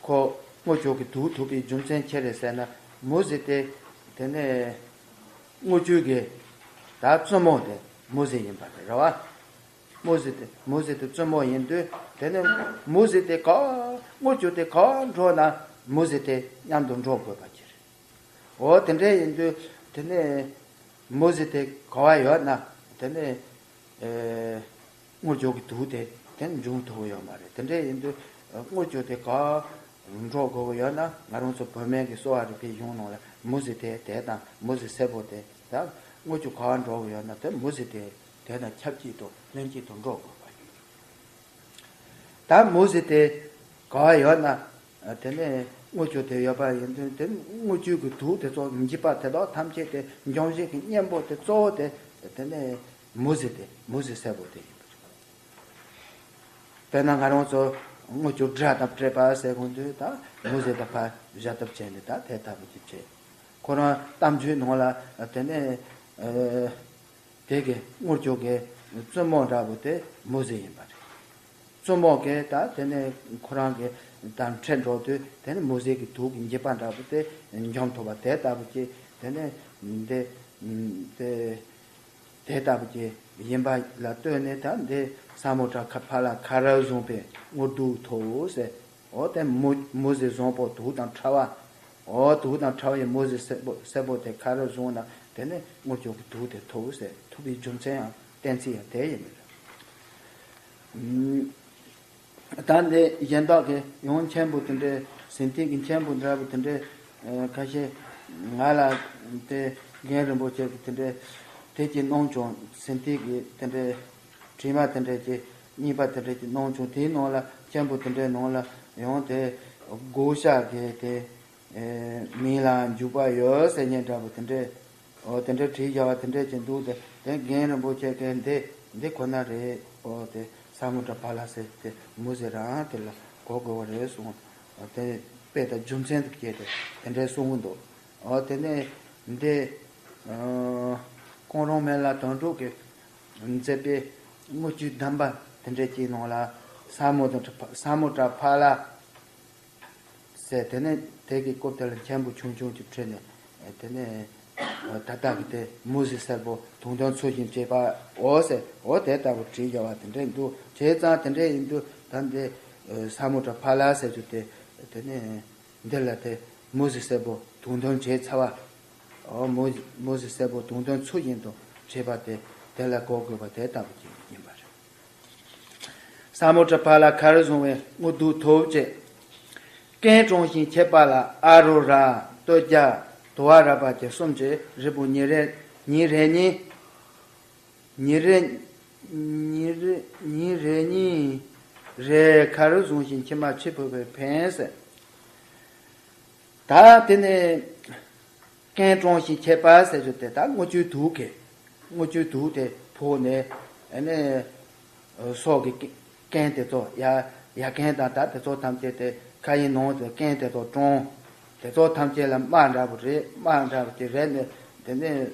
ཁོ་དངུལ་ཆུ་གི་དུག་ཐུག་པའི་རྒྱུ་མཚན་ཅི་རེད་ཟེར་ན། མུ་ཟི་དེ་དེ་ནས་དངུལ་ཆུ་གི་ད་བཙུན་མོ་དེ་མུ་ཟི་ཡིན་པ་རེད་བ། མུ་ཟི་དེ་མུ་ཟི་དེ་བཙུན་མོ་ཡིན་དུས་དེ་ནས་མུ་ཟི་དེ་ག་དངུལ་ཆུ་དེ་ག་འགྲོ་ན་མུ་ཟི་དེ་མཉམ་དུ་འགྲོ་དགོས་པ་ཅིག་རེད། འོ་དེ་འདྲ་ཡིན་དུས་དེ་ནས་མུ་ཟི་དེ་ག་བ་ཡོད་ན་དེ་ནས་ཨེ་དངུལ་ཆུ་གི་དུག་དེ་དེ་འབྱུང་ཐུབ་ཡོད་མ་རེད། དེ་འདྲ་ཡིན་དུས་དངུལ་ཆུ་དེ་ག་འགྲོ་དགོས་ཀྱི་ཡོད་ན། ང་རང་ཚོ་བོད་སྨན་གྱི་གསོ་བ་རིག་པའི་གཞུང་ནང་ལ་མུ་ཟི་དེ་དེ་དང་མུ་ཟི་སེར་པོ་དེ་དང་དངུལ་ཆུ་ག་བ་འགྲོ་གི་ཡོད་ན་དེ་མུ་ཟི་དེ་དེ་དང་ཆབས་ཅིག་ཏུ་ལྷན་ཅིག་ཏུ་འགྲོ་དགོས་པ་ཡིན། ད་མུ་ཟི་དེ་ག་བ་ཡོད་ན་དེ་ནས་དངུལ་ཆུ་དེ་ཡོད་པ་ཡིན་དུས་དེ་དངུལ་ཆུ་གི་དུག་དེ་ཚོ་འཇིགས་པ་དེ་དག་ཐམས་ཅད་དེ་འཇོམས་བྱེད་ཀྱི་གཉེན་པོ་དེ་གཙོ་བོ་དེ་དེ་ནས་མུ་ཟི་དེ་མུ་ཟི་སེར་པོ་དེ་ཡིན་པ་རེད། དཔེར་ན་ང་རང་ཚོ་དངུལ་ཆུ་དགྲ་དང་བྲལ་བ་ཟེར་གོ་དུས་ད་མུ་ཟི་དང་ཕར་བཞག་ཐབས་བྱས་ནས་ད་དེ་ལྟ་བུ་ཅིག་བྱས། ཁོ་རང་གཏམ་རྒྱུད་ནང་ལ་དེ་ནས་ཨ་དེ་གི་དངུལ་ཆུ་གི་བཙུན་མོ་འདྲ་པོ་དེ་མུ་ཟི་ཡིན་པ་རེད། བཙུན་མོ་གིས་ད་དེ་ནས་ཁོ་རང་གི་དང་འཕྲད་འགྲོ་དུས་དེ་ནས་མུ་ཟི་གི་དུག་གི་འཇིགས་པ་འདྲ་པོ་དེ་འཇོམས་ཐུབ་པ་དེ་ལྟ་བུ་ཅིག་དེ་ནས་འདི་དེ་དེ་ལྟ་བུ་ཅིག་ཡིན་པ་ལ་ལྟོས་ནས་ད་འདི་ས་མུ་དྲ་ཕ་ལ་ཁ་རུ་བཟུང་བའི་དངུལ་དུག་ཐོབ་ཟེར། འོ་དེ་མུ་མུ་ཟི་བཟང་པོ་དུག་དང་ཕྲ་བ། འོ་དུག་དང་ཕྲ་བའི་མུ་ཟི་སེར་པོ་སེར་པོ་དེ་ཁ་རུ་བཟུང་ན་དེ་ནས་དངུལ་ཆུ་གི་དུག་དེ་ཐོབ་ཟེར་ཐུབ་པའི་རྒྱུ་མཚན་ཡང་གཏན་ཚིགས་ཡང་དེ་ཡིན་པ་རེད། ད་འདི་གཞན་དག་གི་ཡང་མཆན་བུ་དེ་འདྲའི་ཟིན་ཐིག་གི་མཆན་བུ་འདྲ་བོ་དེ་འདྲའི་ཁ་ཤས་ང་ལ་དེ་རྒན་རིན་པོ་ཆེ་གི་དེ་འདྲའི་དེ་གྱི་གནང་བྱུང་ཟིན་ཐིག་གི་དེ་འདྲའི་དྲི་མ་དེ་འདྲ་གྱི་གཉིས་པ་དེ་འདྲ་གྱི་གནང་བྱུང་། དེའི་ནང་ལ་མཆན་བུ་དེ་འདྲའི་ནང་ལ་ཡང་དེ་བགོ་བཤའ་གི་དེ་མིང་ལ་འཇུག་པ་ཡོད་ཟེར་མཁན་འདྲ་བོ་དེ་འདྲའི་འོ་དེ་འདྲའི་བྲིས་བཞག་པ་དེ་འདྲ་གྱི་འདུག་དེ་དེ་རྒན་རིན་པོ་ཆེ་གིས་འདི་འདི་ཁོ་ན་རེད། འོ་དེ་ས་མུ་དྲ་ཕ་ལ་ཟེར་དེ་མུ་ཟི་རང་དེ་ལ་གོ་དགོས་པ་རེད་གསུངས། དེ་དཔེ་དང་རྒྱུ་མཚན་དུ་བསྐྱེད་དེ་དེ་འདྲའི་གསུང་གི་འདུག་འོ་དེ་ནས་འདི། ཨ་ཀོང་རོང་སྨན་བླ་དོན་གྲུབ་ཀྱིས་མཛད་པའི་དངུལ་ཆུའི་གདམས་པ་དེ་འདྲ་ཅིག་ནང་ལ་ས་མུ་དྲ་ས་མུ་དྲ་ཕ་ལ་ཟེར་དེ་ནས་དེ་གི་སྐབས་དེ་ལ་མཆན་བུ་ཆུང་ཆུང་ཅིག་བྲིས་ནས་དེ་ནས་ད་ལྟ་གི་དེ་མུ་ཟི་སེར་པོ་དུག་འདོན་ཚུལ་བཞིན་བྱེད་པའོ་ཟེར། འོ་དེ་ལྟ་བུ་བྲིས་བཞག་པ་དེ་འདྲ་འདུག་བྱས་ཙང་དེ་འདྲ་ཡིན་དུས་ད་འདི་ས་མུ་དྲ་ཕ་ལ་ཟེར་རྒྱུ་དེ་དེ་ནས། འདི་ལ་དེ་མུ་ཟི་སེར་པོ་དུག་འདོན་བྱས་ཚར་བ། འོ་མུ་མུ་ཟི་སེར་པོ་དུག་འདོན་ཚུལ་བཞིན་དུ་བྱེད་པ་དེ་དེ་ལ་གོ་དགོས་པ་དེ་ལྟ་བུ་ཅིག་ཡིན་པ་རེད། ས་མུ་དྲ་ཕ་ལ་ཁ་རུ་བཟུང་བའི་དངུལ་དུག་ཐོབ་ཅེས། ཀེང་ཀྲོང་ཞིང་ཁྱད་པར་ལ་ཨ་རུ་ར་སྟོད་རྒྱ་དུ་བ་ར་པ་ཅན་གསུམ་གྱི་རིལ་བུ་ཉིན་རེ་ཉིན་རེ་གཉིས། ཉིན་རེ་ཉིན་རེ་ཉིན་རེ་གཉིས་རེ་ཁ་རུ་བཟུང་ཞིང་མཆི་མ་ཕྱི་ཕུད་པས་ཕན་ཟེར། ད་དེ་ནས་ཀེང་ཀྲོང་ཞིང་ཁྱད་པར་ཟེར་རྒྱུ་དེ་ད་དངུལ་ཆུའི་དུག་གིས་དངུལ་ཆུའི་དུག་དེ་ཕོག་ནས་ཨ་ནི་སྲོག་གི་ཀེང་དེ་ཚོ་ཡ་ཡ་ཀེང་དང་ད་དེ་ཚོ་ཐམས་ཅད་དེ་ཁ་ཡི་ནང་དུ་ཀེང་དེ་ཚོ་ཀྲོང་དེ་ཚོ་ཐམས་ཅད་ལ་རྨ་འདྲ་བོ་རེད། རྨ་འདྲ་བོ་ཅིག་རེད་ནས་དེ་ནས།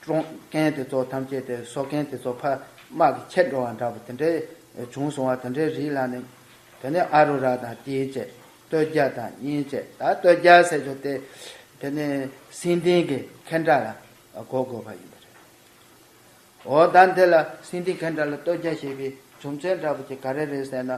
ཀྲོང་ཀེང་དེ་ཚོ་ཐམས་ཅད་དེ་སྲོག་ཀེང་དེ་ཚོ་ཕར་དམག་གིས་ཁྱེར་འགྲོ་བ་འདྲ་བོ་དེ་འདྲའི་བྱུང་སོང་བ་དེ་འདྲའི་རིགས་ལ་ནི། དེ་ནས་ཨ་རུ་ར་དང་གཅིག་བྱས། སྟོད་རྒྱ་དང་གཉིས་བྱས། ད་སྟོད་རྒྱ་ཟེར་རྒྱུ་དེ་དེ་ནས་སེང་ལྡེང་གི་ཁེན་ཏྲ་ལ་གོ་དགོས་པ་ཡིན་པ་རེད། འོ་ད་འདི་ལ་སེང་ལྡེང་ཁེན་ཏྲ་ལ་སྟོད་རྒྱ་ཞེས་པའི་རྒྱུ་མཚན་འདྲ་བོ་ཅིག་ག་རེ་རེད་ཟེར་ན།